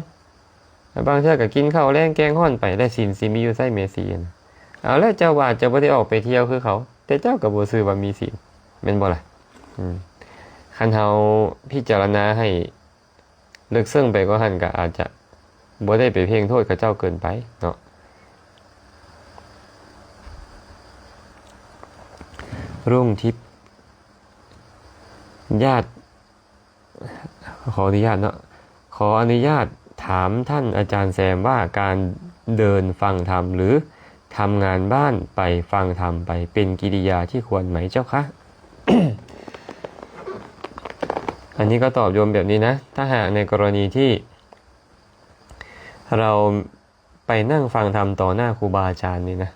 ບາງເທື່ອກໍກິນເຂົ້າແລງແກງຮ້ອນໄປ ແລ້ວສິນຊິມີຢູ່ໃສແມ່ຊີນະ? ເອົາແລ້ວ ເຈົ້າອາດຈະບໍ່ໄດ້ອອກໄປທ່ຽວຄືເຂົາ ແຕ່ເຈົ້າກໍບໍ່ຊື່ວ່າມີສິນ ແມ່ນບໍ່ລະ? ອືມ ຄັນເຮົາພິຈາລະນາໃຫ້ເລິກເຊິ່ງໄປກວ່າຫັ້ນ ກໍອາດຈະບໍ່ໄດ້ໄປເພ່ງໂທດເຂົາເຈົ້າເກີນໄປເນາະ. ລຸງທິບ ຍາດ ຂໍອະນຸຍາດເນາະ ຂໍອະນຸຍາດຖ ຖາມທ່ານອາຈານແຊມວ່າ ການເດີນຟັງທຳ ຫຼື ທຳງານບ້ານໄປຟັງທຳໄປ ເປັນກິລິຍາທີ່ຄວນໄໝເຈົ້າຄະ? ອັນນີ້ກໍຕອບໂຍມແບບນີ້ນະ, ຖ້າຫາກໃນກໍລະນີທີ່ເຮົາໄປນັ່ງຟັງທຳຕໍ່ໜ້າຄູບາອາຈານນີ້ນະ,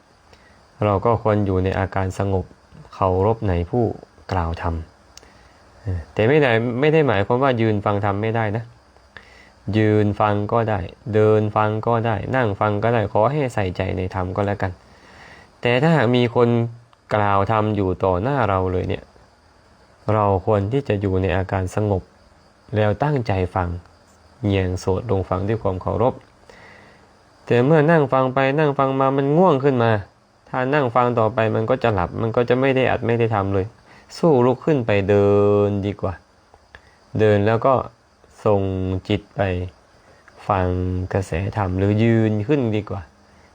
ເຮົາກໍຄວນຢູ່ໃນອາການສະຫງົບ ເຄົາລົບໃນຜູ້ກ່າວທຳ. ເອີ ແຕ່ໄມ່ໄດ້ ໄມ່ໄດ້ໝາຍຄວາມວ່າຢືນຟັງທຳໄມ່ໄດ້ນະ, ຢືນຟັງກໍໄດ້, ເດີນຟັງກໍໄດ້, ນັ່ງຟັງກໍໄດ້, ຂໍໃຫ້ໃສ່ໃຈໃນທຳກໍແລ້ວກັນ. ແຕ່ຖ້າຫາກມີຄົນ ກ່າວທຳຢູ່ຕໍ່ໜ້າເຮົາເລີຍເນຍ, ເຮົາຄວນທີ່ຈະຢູ່ໃນອາການສະຫງົບ ແລ້ວຕັ້ງໃຈຟັງ, ຍຽງໂສດລົງຟັງດ້ວຍຄວາມເຄົາລົບ. ແຕ່ເມື່ອນັ່ງຟັງໄປນັ່ງຟັງມາ ມັນງ່ວງຂຶ້ນມາ, ຖ້ານັ່ງຟັງຕໍ່ໄປມັນກໍຈະຫຼັບ, ມັນກໍຈະໄມ່ໄດ້ອັດໄມ່ໄດ້ທຳເລີຍ. ສູ້ລຸກຂຶ້ນໄປເດີນດີກວ່າ, ເດີນແລ້ວກໍ ສົ່ງຈິດໄປຟັງກະແສທຳ ຫຼື ຢືນຂຶ້ນດີກວ່າ.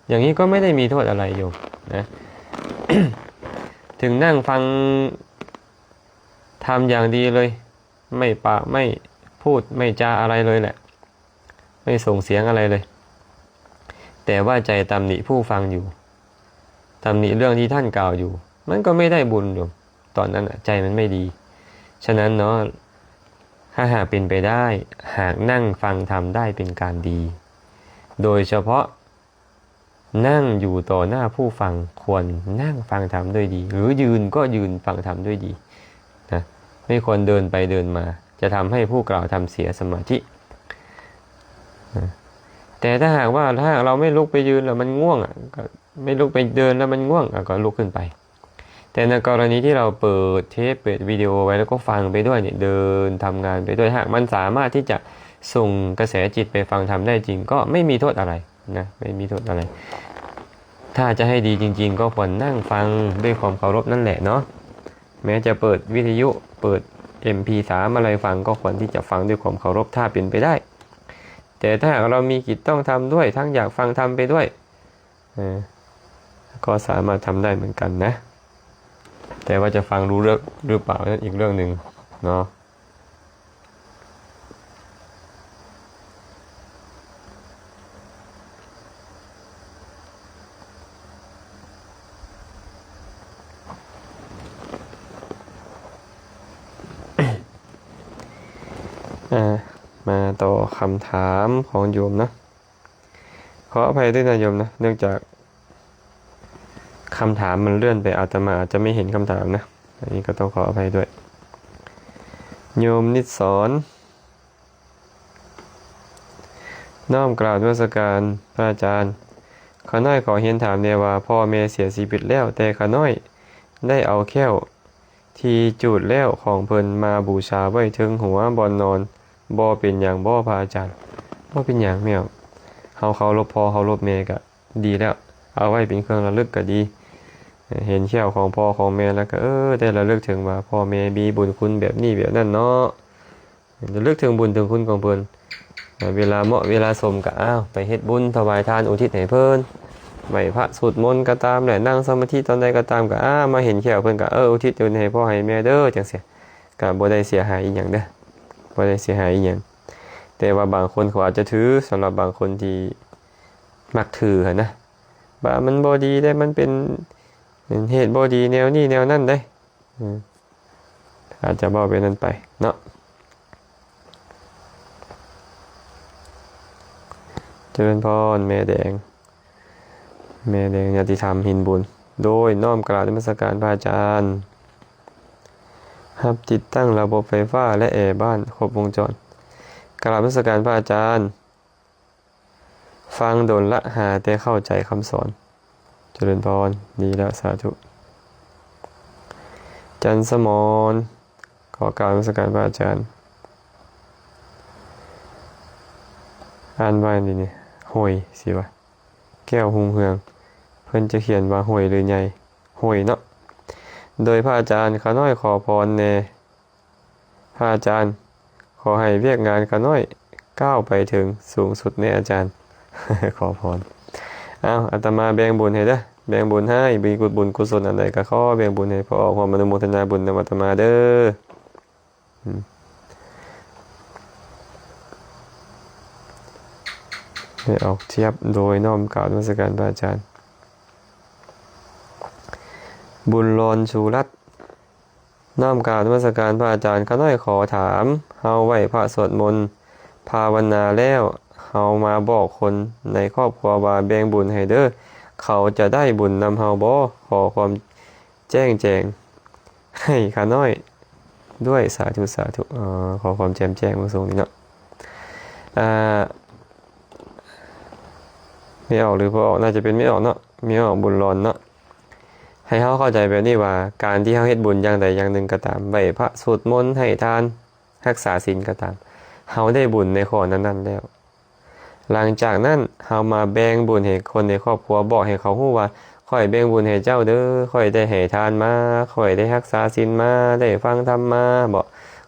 ຢ່າງນີ້ກໍໄມ່ໄດ້ມີໂທດອະໄລໂຍມນະ. ເຖິງນັ່ງຟັງທຳຢ່າງດີເລີຍ, ໄມ່ປາກ ໄມ່ພູດ ໄມ່ຈາອະໄລເລີຍແຫຼະ, ໄມ່ສົ່ງສຽງອະໄລເລີຍ, ແຕ່ວ່າໃຈຕຳໜິຜູ້ຟັງຢູ່, ຕຳໜິເລື່ອງທີ່ທ່ານກ່າວຢູ່, ມັນກໍໄມ່ໄດ້ບຸນໂຍມ. ຕອນນັ້ນນະໃຈມັນໄມ່ດີ. ສະນັ້ນເນາະ, ຖ້າຫາກເປັນໄປໄດ້, ຫາກນັ່ງຟັງທຳໄດ້ເປັນການດີ, ໂດຍສະເພາະນັ່ງຢູ່ຕໍ່ໜ້າຜູ້ຟັງ, ຄວນນັ່ງຟັງທຳດ້ວຍດີ ຫຼື ຢືນກໍຢືນຟັງທຳດ້ວຍດີນະ, ໄມ່ຄວນເດີນໄປເດີນມາ, ຈະທຳໃຫ້ຜູ້ກ່າວທຳເສຍສະມາທິນະ. ແຕ່ຖ້າຫາກວ່າ ຖ້າຫາກເຮົາໄມ່ລຸກໄປຢືນແລ້ວມັນງ່ວງອະ, ກໍ ໄມ່ລຸກໄປເດີນແລ້ວມັນງ່ວງ ອາ ກໍລຸກຂຶ້ນໄປ. ແຕ່ໃນກໍລະນີທີ່ເຮົາເປີດເທບ ເປີດວິດີໂອໄວ້ ແລ້ວກໍຟັງໄປດ້ວຍນີ້ ເດີນທຳງານໄປດ້ວຍ, ຫາກມັນສາມາດທີ່ຈະສົ່ງກະແສຈິດໄປຟັງທຳໄດ້ຈິງ ກໍໄມ່ມີໂທດອະໄລນະ, ໄມ່ມີໂທດອະໄລ. ຖ້າຈະໃຫ້ດີຈິງໆ ກໍຄວນນັ່ງຟັງດ້ວຍຄວາມເຄົາລົບນັ້ນແຫຼະເນາະ. ແມ້ຈະເປີດວິທະຍຸ ເປີດເອັມພີສາມອະໄລຟັງ ກໍຄວນທີ່ຈະຟັງດ້ວຍຄວາມເຄົາລົບ ຖ້າເປັນໄປໄດ້. ແຕ່ຖ້າຫາກເຮົາມີກິດຕ້ອງທຳດ້ວຍ ທັງຢາກຟັງທຳໄປດ້ວຍ ເອີ ກໍສາມາດທຳໄດ້ເໝືອນກັນນະ, ແຕ່ວ່າຈະຟັງຮູ້ເລື່ອງຫຼືເປົ່ານັ້ນອີກເລື່ອງໜຶ່ງເນາະ. ອາ ມາຕໍ່ຄຳຖາມຂອງໂຍມເນາະ. ຂໍອະໄພດ້ວຍນະໂຍມນະ, ເນື່ອງຈາກຄຳຖາມມັນເລື່ອນໄປ, ອາດຕະມາອາດຈະໄມ່ເຫັນຄຳຖາມນະ, ອັນນີ້ກໍຕ້ອງຂໍອະໄພດ້ວຍ. ໂຍມນິດສອນ, ນ້ອມກາບນະມັດສະການພະອາຈານ. ຂ້ານ້ອຍຂໍຮຽນຖາມແດ່ວ່າ ພໍ່ແມ່ເສຍຊີວິດແລ້ວ, ແຕ່ຂ້ານ້ອຍໄດ້ເອົາແຂ້ວ ທີ່ຈູດແລ້ວຂອງເພິ່ນມາບູຊາໄວ້ເທິງຫົວບ່ອນນອນ ບໍ່ເປັນຫຍັງບໍ່ພະອາຈານ? ບໍ່ເປັນຫຍັງແມ່, ເຮົາເຄົາລົບພໍ່ເຄົາລົບແມ່ກະດີແລ້ວ, ເອົາໄວ້ເປັນເຄື່ອງລະລຶກກະດີ. ເຫັນແຂ້ວຂອງພໍ່ຂອງແມ່ແລ້ວກະ ເອີ ໄດ້ລະລຶກເຖິງວ່າ ພໍ່ແມ່ມີບຸນຄຸນແບບນີ້ແບບນັ້ນເນາະ. ລະລຶກເຖິງບຸນເຖິງຄຸນຂອງເພິ່ນ, ເວລາເໝາະເວລາສົມກະ ອ້າວ ໄປເຮັດບຸນຖວາຍທານອຸທິດໃຫ້ເພິ່ນ, ໄຫວ້ພະສວດມົນກໍຕາມແຫຼະ, ນັ່ງສະມາທິຕອນໃດກໍຕາມກະ ອ້າ ມາເຫັນແຂ້ວເພິ່ນກະ ເອີ ອຸທິດບຸນໃຫ້ພໍ່ໃຫ້ແມ່ເດີ ຈັ່ງຊີ້. ກະບໍ່ໄດ້ເສຍຫາຍອີ່ຫຍັງເດີ, ບໍ່ໄດ້ເສຍຫາຍອີ່ຫຍັງ. ແຕ່ວ່າບາງຄົນເຂົາອາດຈະຖື, ສຳລັບບາງຄົນທີ່ມັກຖືຫັ້ນນະ, ວ່າມັນບໍ່ດີເດ້, ມັນເປັນເຫດບໍ່ດີແນວນີ້ແນວນັ້ນເດ້. ອາດຈະເວົ້າແບບນັ້ນໄປເນາະ. ຈະເລີນພອນ ແມ່ແດງ, ແມ່ແດງຍາຕິທຳ ຫີນບຸນ. ໂດຍນ້ອມກາບນະມັດສະການພະອາຈານ. ຮັບຕິດຕັ້ງລະບົບໄຟຟ້າ ແລະ ແອບ້ານຄົບວົງຈອນ. ກາບນະມັດສະການພະອາຈານ. ຟັງດົນລະ ຫາແຕ່ເຂົ້າໃຈຄຳສອນ. ຈະເລີນພອນ. ດີແລ້ວ, ສາທຸ. ຈັນສະໝອນ, ຂໍກາບນະມັດສະການພະອາຈານ. ອ່ານວ່ານີ້ ຫອຍ ຊິວ່າ ແກ້ວຮຸ່ງເຮືອງ, ເພິ່ນຈະຂຽນວ່າຫອຍ ຫຼື ໃຫຍ່? ຫອຍເນາະ. ໂດຍພະອາຈານ, ຂ້ານ້ອຍຂໍພອນແດ່. ພະອາຈານ, ຂໍໃຫ້ວຽກງານຂ້ານ້ອຍກ້າວໄປເຖິງສູງສຸດແດ່ອາຈານ. ຂໍພອນ. ອ້າວ, ອາດຕະມາແບ່ງບຸນໃຫ້ເດີ, ແບ່ງບຸນໃຫ້, ມີບຸນກຸສົນອັນໃດກໍຂໍແບ່ງບຸນໃຫ້, ຂໍອອກຮ່ວມອະນຸໂມທະນາບຸນນຳອາດຕະມາເດີ. ອືມ. ໄດ້ອອກທຽບໂດຍນ້ອມກາບນະມັດສະການພະອາຈານ. ບຸນຫຼອນ ຊູລັດ ນ້ອມກາບນະມັດສະການພະອາຈານ. ຂ້ານ້ອຍຂໍຖາມ, ເຮົາໄຫວ້ພະສວດມົນພາວະນາແລ້ວ ເຮົາມາບອກຄົນໃນຄອບຄົວວ່າແບ່ງບຸນໃຫ້ເດີ້ ເຂົາຈະໄດ້ບຸນນຳເຮົາບໍ່? ຂໍຄວາມແຈ້ງແຈງໃຫ້ຂ້ານ້ອຍດ້ວຍ ສາທຸ ສາທຸ. ອໍ ຂໍຄວາມແຈ່ມແຈ້ງເບິ່ງຊົງນີ້ເນາະ. ອ່າ ແມ່ອອກ ຫຼື ພໍ່ອອກ? ໜ້າຈະເປັນແມ່ອອກເນາະ, ແມ່ອອກບຸນຫຼອນເນາະ. ໃຫ້ເຮົາເຂົ້າໃຈແບບນີ້ວ່າ ການທີ່ເຮົາເຮັດບຸນຢ່າງໃດຢ່າງໜຶ່ງກໍຕາມ, ໄຫວ້ພະ ສວດມົນ ໃຫ້ທານ ຮັກສາສິນກໍຕາມ, ເຮົາໄດ້ບຸນໃນຂໍ້ນັ້ນໆແລ້ວ. ຫຼັງຈາກນັ້ນ ເຮົາມາແບ່ງບຸນໃຫ້ຄົນໃນຄອບຄົວ, ບອກໃຫ້ເຂົາຮູ້ວ່າ ຂ້ອຍແບ່ງບຸນໃຫ້ເຈົ້າເດີ້, ຂ້ອຍໄດ້ໃຫ້ທານມາ, ຂ້ອຍໄດ້ຮັກສາສິນມາ, ໄດ້ຟັງທຳມາ, ບໍ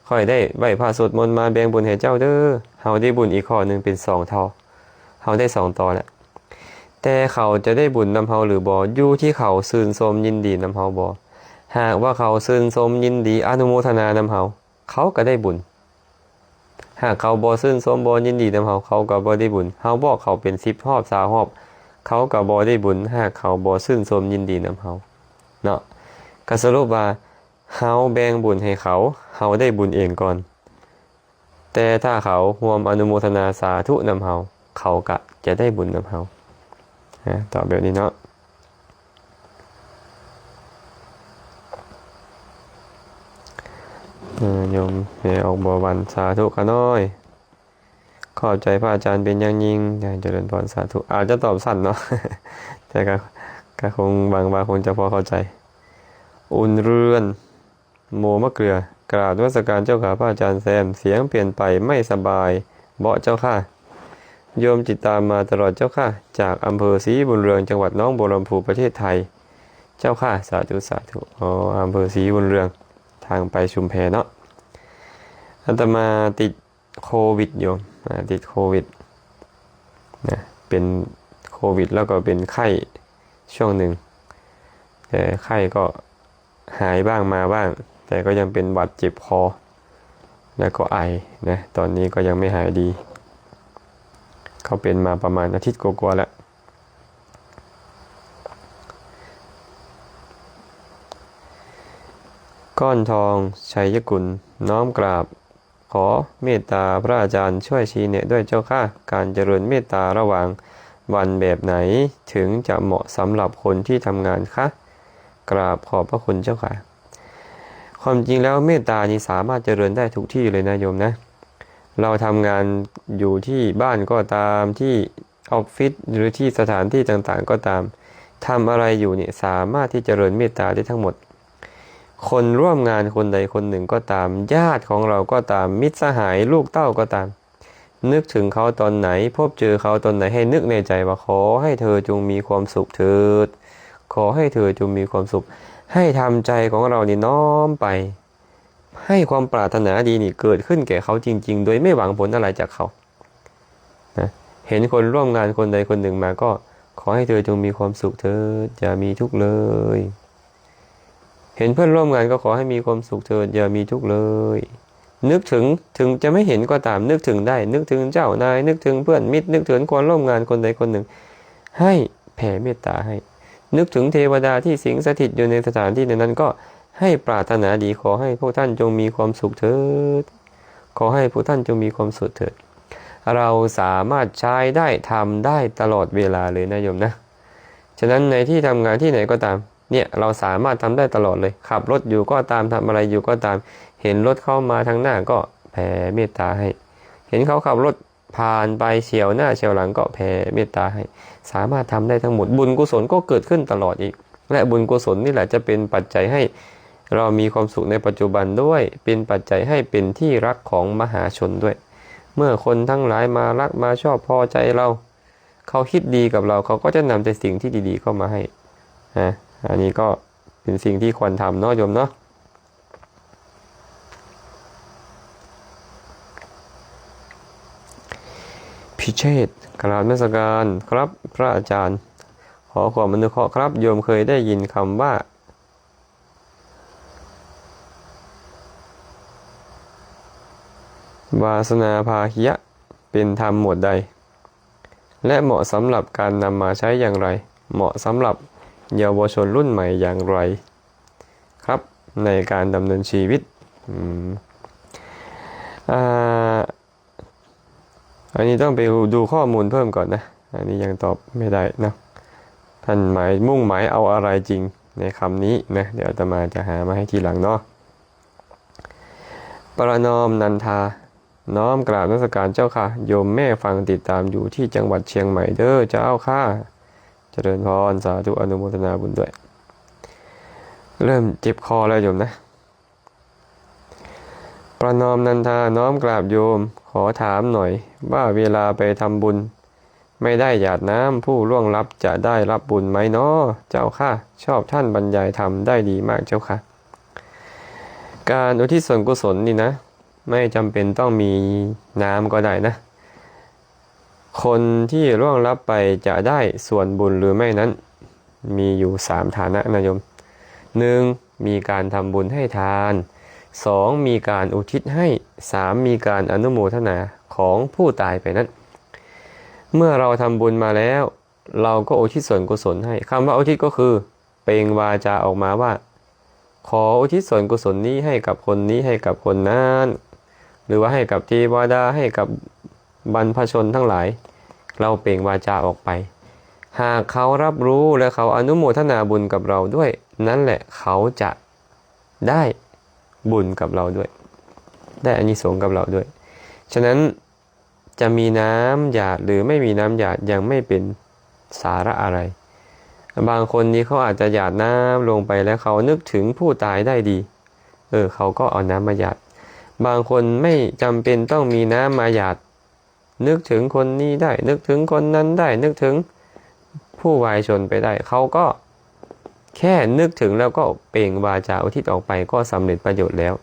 ຂ້ອຍໄດ້ໄຫວ້ພະສວດມົນມາ, ແບ່ງບຸນໃຫ້ເຈົ້າເດີ້. ເຮົາໄດ້ບຸນອີກຂໍ້ໜຶ່ງເປັນສອງເທົ່າ, ເຮົາໄດ້ສອງຕໍ່ແລ້ວ. ແຕ່ເຂົາຈະໄດ້ບຸນນຳເຮົາຫຼືບໍ່ ຢູ່ທີ່ເຂົາຊື່ນຊົມຍິນດີນຳເຮົາບໍ່. ຫາກວ່າເຂົາຊື່ນຊົມຍິນດີອະນຸໂມທະນານຳເຮົາ, ເຂົາກໍໄດ້ບຸນ. ຫາກເຂົາບໍ່ຊື່ນຊົມບໍ່ຍິນດີນຳເຮົາ, ເຂົາກໍບໍ່ໄດ້ບຸນ. ເຮົາບອກເຂົາເປັນສິບຮອບຊາວຮອບ, ເຂົາກໍບໍ່ໄດ້ບຸນ ຫາກເຂົາບໍ່ຊື່ນຊົມຍິນດີນຳເຮົາເນາະ. ກໍສະຫຼຸບວ່າ ເຮົາແບ່ງບຸນໃຫ້ເຂົາ, ເຮົາໄດ້ບຸນເອງກ່ອນ. ແຕ່ຖ້າເຂົາຮ່ວມອະນຸໂມທະນາສາທຸນຳເຮົາ, ເຂົາກະຈະໄດ້ບຸນນຳເຮົາ. ອາ ຕອບແບບນີ້ເນາະ. ໂຍມແມ່ອອກບົວວັນ ສາທຸຂ້ານ້ອຍ. ຂອບໃຈພະອາຈານເປັນຢ່າງຍິ່ງ. ຈະເລີນພອນ ສາທຸ. ອາດຈະຕອບສັ້ນເນາະ, ແຕ່ກະ ກະຄົງຫວັງວ່າຄົງຈະພໍເຂົ້າໃຈ. ອຸ່ນເຮືອນ ໂມມະເກືອ ກາບນະມັດສະການເຈົ້າຂ້າພະອາຈານແຊມ. ສຽງປ່ຽນໄປ ໄມ່ສະບາຍເບາະເຈົ້າຂ້າ. ໂຍມຕິດຕາມມາຕະຫຼອດເຈົ້າຂ້າ, ຈາກອຳເພີສີບຸນເຮືອງ ຈັງຫວັດໜອງບົວລຳພູ ປະເທດໄທເຈົ້າຂ້າ. ສາທຸ ສາທຸ. ອໍ ອຳເພີສີບຸນເຮືອງ ທາງໄປຊຸມແພເນາະ. ອາດຕະມາຕິດ ໂຄວິດຢູ່ ອາ ຕິດໂຄວິດນະ, ເປັນໂຄວິດແລ້ວກໍເປັນໄຂ້ຊ່ວງໜຶ່ງ, ແຕ່ໄຂ້ກໍຫາຍບ້າງມາບ້າງ, ແຕ່ກໍຍັງເປັນຫວັດເຈັບຄໍ ແລ້ວກໍໄອນະ, ຕອນນີ້ກໍຍັງໄມ່ຫາຍດີ. ເຂົາເປັນມາປະມານອາທິດກວ່າໆແລ້ວ. ກ້ອນທອງ ໄຊຍະກຸນ ນ້ອມກາບ ຂໍເມດຕາພະອາຈານຊ່ວຍຊີ້ແນະດ້ວຍເຈົ້າຄ່ະ, ການຈະເລີນເມດຕາລະຫວ່າງວັນແບບໃດເຖິງຈະເໝາະສຳລັບຄົນທີ່ທຳງານຄະ? ກາບຂອບພະຄຸນເຈົ້າຄ່ະ. ຄວາມຈິງແລ້ວເມດຕານີ້ສາມາດຈະເລີນໄດ້ທຸກທີ່ເລີຍນະໂຍມນະ. ເຮົາທຳງານຢູ່ທີ່ບ້ານກໍຕາມ, ທີ່ອອບຟິດ ຫຼື ທີ່ສະຖານທີ່ຕ່າງໆກໍຕາມ, ທຳອະໄລຢູ່ນີ້ສາມາດທີ່ຈະເລີນເມດຕາໄດ້ທັງໝົດ. ຄົນຮ່ວມງານຄົນໃດຄົນໜຶ່ງກໍຕາມ, ຍາດຂອງເຮົາກໍຕາມ, ມິດສະຫາຍ, ລູກເຕົ້າກໍຕາມ, ນຶກເຖິງເຂົາຕອນໃດ, ພົບເຈີເຂົາຕອນໃດ, ໃຫ້ນຶກໃນໃຈວ່າ ຂໍໃຫ້ເທີຈົ່ງມີຄວາມສຸກເທີດ, ຂໍໃຫ້ເທີຈົ່ງມີຄວາມສຸກ. ໃຫ້ທຳໃຈຂອງເຮົານີ້ນ້ອມໄປ, ໃຫ້ຄວາມປາດຖະໜາດີນີ້ເກີດຂຶ້ນແກ່ເຂົາຈິງໆ ໂດຍໄມ່ຫວັງຜົນອະໄລຈາກເຂົາ. ນະ ເຫັນຄົນຮ່ວມງານຄົນໃດຄົນໜຶ່ງມາກໍ ຂໍໃຫ້ເທີຈົ່ງມີຄວາມສຸກເທີດ, ຢ່າມີທຸກເລີຍ. ເຫັນເພື່ອນຮ່ວມງານກໍ ຂໍໃຫ້ມີຄວາມສຸກເທີດ, ຢ່າມີທຸກເລີຍ. ນຶກເຖິງ, ເຖິງຈະໄມ່ເຫັນກໍຕາມ, ນຶກເຖິງໄດ້, ນຶກເຖິງເຈົ້ານາຍ, ນຶກເຖິງເພື່ອນມິດ, ນຶກເຖິງຄົນຮ່ວມງານຄົນໃດຄົນໜຶ່ງ, ໃຫ້ແຜ່ເມດຕາໃຫ້. ນຶກເຖິງເທວະດາທີ່ສິງສະຖິດຢູ່ໃນສະຖານທີ່ນັ້ນໆ ກໍໃຫ້ປາດຖະໜາດີ, ຂໍໃຫ້ພວກທ່ານຈົ່ງມີຄວາມສຸກເທີດ. ຂໍໃຫ້ພວກທ່ານຈົ່ງມີຄວາມສຸກເທີດ. ເຮົາສາມາດໃຊ້ໄດ້, ທຳໄດ້ຕະຫຼອດເວລາເລີຍນະໂຍມນະ. ສະນັ້ນໃນທີ່ທຳງານທີ່ໃດກໍຕາມ, ເນຍ ເຮົາສາມາດທຳໄດ້ຕະຫຼອດເລີຍ. ຂັບລົດຢູ່ກໍຕາມ, ທຳອະໄລຢູ່ກໍຕາມ, ເຫັນລົດເຂົ້າມາທາງໜ້າກໍແຜ່ເມດຕາໃຫ້. ເຫັນເຂົາຂັບລົດຜ່ານໄປສຽວໜ້າສຽວຫຼັງກໍແຜ່ເມດຕາໃຫ້. ສາມາດທຳໄດ້ທັງໝົດ. ບຸນກຸສົນກໍເກີດຂຶ້ນຕະຫຼອດອີກ. ແລະ ບຸນກຸສົນນີ້ແຫຼະຈະເປັນປັດໄຈໃຫ້ ເຮົາມີຄວາມສຸກໃນປັດຈຸບັນດ້ວຍ, ເປັນປັດໄຈໃຫ້ເປັນທີ່ຮັກຂອງມະຫາຊົນດ້ວຍ. ເມື່ອຄົນທັງຫຼາຍມາຮັກມາຊອບພໍໃຈເຮົາ, ເຂົາຄິດດີກັບເຮົາ, ເຂົາກໍຈະນຳແຕ່ສິ່ງທີ່ດີໆເຂົ້າມາໃຫ້. ອາ ອັນນີ້ກໍເປັນສິ່ງທີ່ຄວນທຳເນາະໂຍມເນາະ. ພິເຊດ ກາບນະມັດສະການຄັບພະອາຈານ. ຂໍຄວາມອະນຸເຄາະຄັບ. ໂຍມເຄີຍໄດ້ຍິນຄຳວ່າ ວາສະນາພາຄີຍະ ເປັນທຳໝວດໃດ? และเหมาะสำหรับการนำมาใช้อย่างไร เหมาะสำหรับเยาวชนรุ่นใหม่อย่างไรครับ ในการดำเนินชีวิต อืม อ่า อันนี้ต้องไปดูข้อมูลเพิ่มก่อนนะ อันนี้ยังตอบไม่ได้เนาะ ท่านหมาย มุ่งหมายเอาอะไรจริงในคำนี้นะ เดี๋ยวอาตมาจะหามาให้ทีหลังเนาะ ประนอมนันทา น้อมกราบนมัสการเจ้าค่ะ โยมแม่ฟังติดตามอยู่ที่จังหวัดเชียงใหม่เด้อเจ้าค่ะ เจริญพร สาธุ อนุโมทนาบุญด้วย เริ่มเจ็บคอแล้วโยมนะ ประนอมนันทา น้อมกราบโยม ขอถามหน่อยว่าเวลาไปทำบุญ ไม่ได้หยาดน้ำผู้ล่วงลับจะได้รับบุญไหมน้อเจ้าค่ะ ชอบท่านบรรยายธรรมได้ดีมากเจ้าค่ะ การอุทิศส่วนกุศลนี่นะ ไม่จำเป็นต้องมีน้ำก็ได้นะ คนที่ล่วงลับไปจะได้ส่วนบุญหรือไม่นั้น มีอยู่สามฐานะนะโยม หนึ่ง มีการทำบุญให้ทาน สอง มีการอุทิศให้ สาม มีการอนุโมทนาของผู้ตายไปนั้น เมื่อเราทำบุญมาแล้ว เราก็อุทิศส่วนกุศลให้ คำว่าอุทิศก็คือเปล่งวาจาออกมาว่า ขออุทิศส่วนกุศลนี้ให้กับคนนี้ ให้กับคนนั้น หรือว่าให้กับเทวดา ให้กับบรรพชนทั้งหลาย เราเปล่งวาจาออกไป หากเขารับรู้และเขาอนุโมทนาบุญกับเราด้วย นั่นแหละเขาจะได้บุญกับเราด้วย ได้อานิสงส์กับเราด้วย ฉะนั้น จะมีน้ำหยาดหรือไม่มีน้ำหยาดยังไม่เป็นสาระอะไร บางคนนี่เขาอาจจะหยาดน้ำลงไปแล้วเขานึกถึงผู้ตายได้ดี เออ เขาก็เอาน้ำมาหยาด บางคนไม่จำเป็นต้องมีน้ำมาหยาด นึกถึงคนนี้ได้ นึกถึงคนนั้นได้ นึกถึงผู้วายชนไปได้ เขาก็ แค่นึกถึงแล้วก็เปล่งวาจาอุทิศออกไปก็สำเร็จประโยชน์แล้ว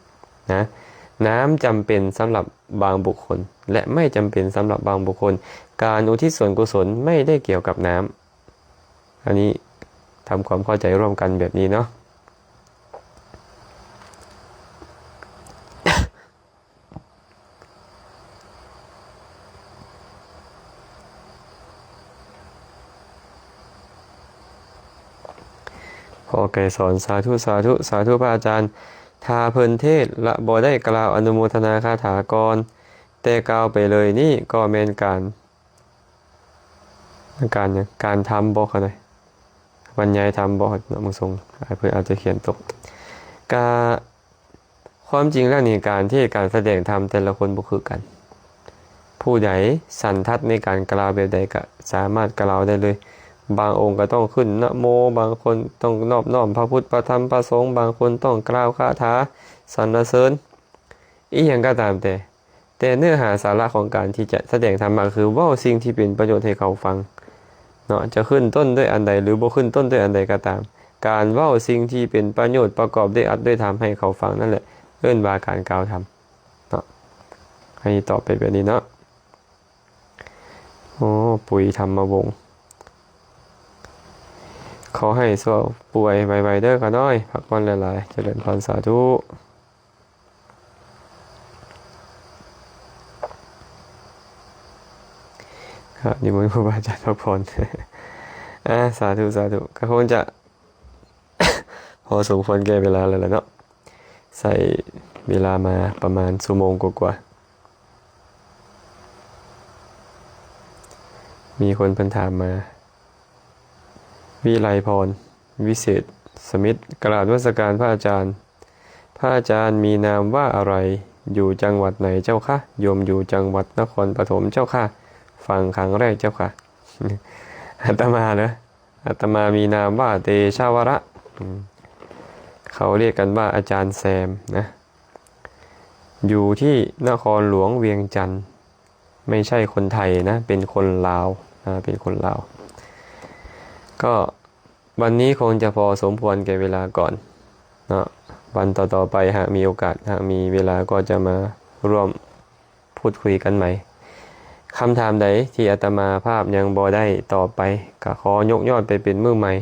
นะ น้ำจำเป็นสำหรับบางบุคคล และไม่จำเป็นสำหรับบางบุคคล การอุทิศส่วนกุศลไม่ได้เกี่ยวกับน้ำ อันนี้ทำความเข้าใจร่วมกันแบบนี้เนาะ ขอไก่สอน สาธุ สาธุ สาธุพระอาจารย์ ถ้าเพิ่นเทศน์ละบ่ได้กล่าวอนุโมทนาคาถาก่อน แต่กล่าวไปเลยนี่ก็แม่นการ การหยัง การธรรมบ่ ขะน้อย บรรยายธรรมบ่ เนาะ บางทรง เพิ่นอาจจะเขียนตก กะ ความจริงแล้วนี่ การเทศน์ การแสดงธรรมแต่ละคนบ่คือกัน ผู้ใดสันทัดในการกล่าวแบบใดก็สามารถกล่าวได้เลย บางองค์ก็ต้องขึ้นนะโม บางคนต้องนอบน้อมพระพุทธ พระธรรม พระสงฆ์ บางคนต้องกล่าวคาถาสรรเสริญ อิหยังก็ตามแต่ แต่เนื้อหาสาระของการที่จะแสดงธรรมะ คือเว้าสิ่งที่เป็นประโยชน์ให้เขาฟังเนาะ จะขึ้นต้นด้วยอันใด หรือบ่ขึ้นต้นด้วยอันใดก็ตาม การเว้าสิ่งที่เป็นประโยชน์ประกอบด้วยอัตด้วยธรรมให้เขาฟังนั่นแหละ เอิ้นว่าการกล่าวธรรมเนาะ ให้ตอบไปแบบนี้เนาะ โอ้ ปุ๋ยธรรมวงศ์ ขอให้เซาป่วยไวๆ เด้อข้าน้อย พักผ่อนหลายๆ เจริญพร สาธุ ครับ นิมนต์ครูบาอาจารย์พักผ่อน อ่า สาธุ สาธุ ก็คงจะ พอสมควรแก่เวลาแล้วล่ะเนาะ ใช้เวลามาประมาณชั่วโมงกว่าๆ มีคนเพิ่นถามมา วิไลพร วิเศษสมิทธิ์ กราบนมัสการพระอาจารย์ พระอาจารย์มีนามว่าอะไร อยู่จังหวัดไหนเจ้าคะ โยมอยู่จังหวัดนครปฐมเจ้าค่ะ ฟังครั้งแรกเจ้าค่ะ อาตมาเหรอ อาตมามีนามว่าเตชะวระ อืม เขาเรียกกันว่าอาจารย์แซมนะ อยู่ที่นครหลวงเวียงจันทน์ ไม่ใช่คนไทยนะ เป็นคนลาว อ่า เป็นคนลาว ก็วันนี้คงจะพอสมควรแก่เวลาก่อนเนาะ วันต่อๆ ไปหากมีโอกาส หากมีเวลาก็จะมาร่วมพูดคุยกันใหม่ คำถามใดที่อาตมาภาพยังบ่ได้ตอบไป ก็ขอยกยอดไปเป็นมื้อใหม่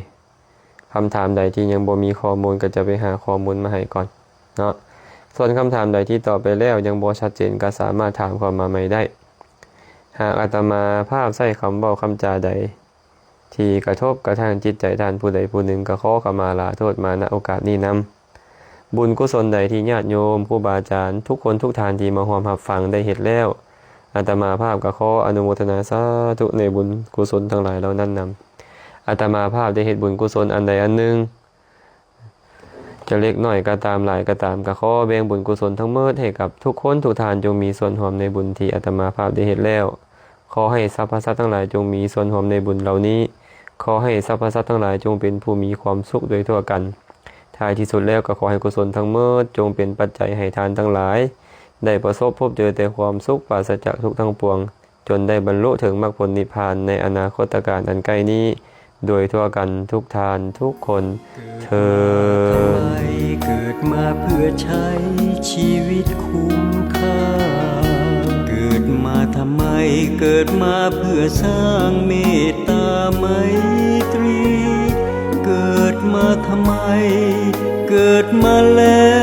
คำถามใดที่ยังบ่มีข้อมูลก็จะไปหาข้อมูลมาให้ก่อนเนาะ ส่วนคำถามใดที่ตอบไปแล้วยังบ่ชัดเจนก็สามารถถามเข้ามาใหม่ได้ ຫາກອາດຕະມາພາບໃຊ້ຄຳເວົ້າຄຳຈາໃດ ທີ່ກະທົບກະທາງຈິດໃຈທ່ານຜູ້ໃດຜູ້ໜຶ່ງ ກໍຂໍຂະມາລາໂທດມາ ນະໂອກາດນີ້ນຳ. ບຸນກຸສົນໃດທີ່ຍາດໂຍມ ຄູບາອາຈານ ທຸກຄົນທຸກທ່ານທີ່ມາຮ່ວມຮັບຟັງໄດ້ເຮັດແລ້ວ, ອາດຕະມາພາບກໍຂໍອະນຸໂມທະນາສາທຸໃນບຸນກຸສົນທັງຫຼາຍເຫຼົ່ານັ້ນນຳ. ອາດຕະມາພາບໄດ້ເຮັດບຸນກຸສົນອັນໃດອັນໜຶ່ງ, ຈະເລັກນ້ອຍກໍຕາມ ຫຼາຍກໍຕາມ, ກໍຂໍແບ່ງບຸນກຸສົນທັງໝົດໃຫ້ກັບທຸກຄົນທຸກທ່ານ ຈົ່ງມີສ່ວນຮ່ວມໃນບຸນທີ່ອາດຕະມາພາບໄດ້ເຮັດແລ້ວ. ຂໍໃຫ້ສັບພະສັດທັງຫຼາຍຈົ່ງມີສ່ວນຮ່ວມໃນບຸນເຫຼົ່ານີ້. ຂໍໃຫ້ສັບພະສັດທັງຫຼາຍຈົ່ງເປັນຜູ້ມີຄວາມສຸກໂດຍທົ່ວກັນ. ທ້າຍທີ່ສຸດແລ້ວກໍຂໍໃຫ້ກຸສົນທັງໝົດຈົ່ງເປັນປັດໄຈໃຫ້ທ່ານທັງຫຼາຍ ໄດ້ປະສົບພົບເຈີແຕ່ຄວາມສຸກ ປາສະຈາກທຸກທັງປວງ, ຈົນໄດ້ບັນລຸເຖິງມັກຜົນນິບພານໃນອະນາຄົດຕະການອັນໃກ້ນີ້ ໂດຍທົ່ວກັນທຸກທ່ານທຸກຄົນເທີ້ນ. ເກີດມາເພື່ອໃຊ້ຊີວິດຄຸ້ມຄ່າ. ເກີດມາທຳໄມ? ເກີດມາເພື່ອສ້າງເມດຕາໄມຕຣີ. ເກີດມາທຳໄມ? ເກີດມາແລ້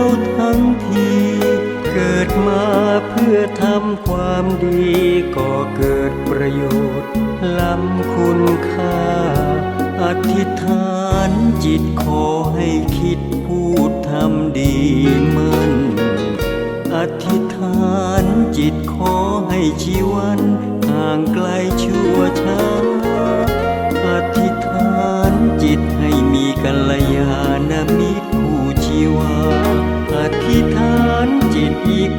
ວທັງທີ. ເກີດມາເພື່ອທຳຄວາມດີ ກໍເກີດປະໂຫຍດລ້ຳຄຸນຄ່າ. ອະທິຖານຈິດຂໍໃຫ້ຄິດ ພູດທຳດີໝັ້ນ. ອະທິຖານຈິດຂໍໃຫ້ຊີວັນຫ່າງໄກຊົ່ວຊ້າ. ອະທິຖານຈິດໃຫ້ມີກັນລະຍານະມິດຄູ່ຊີວາ. ອະທິຖານຈິດອີກ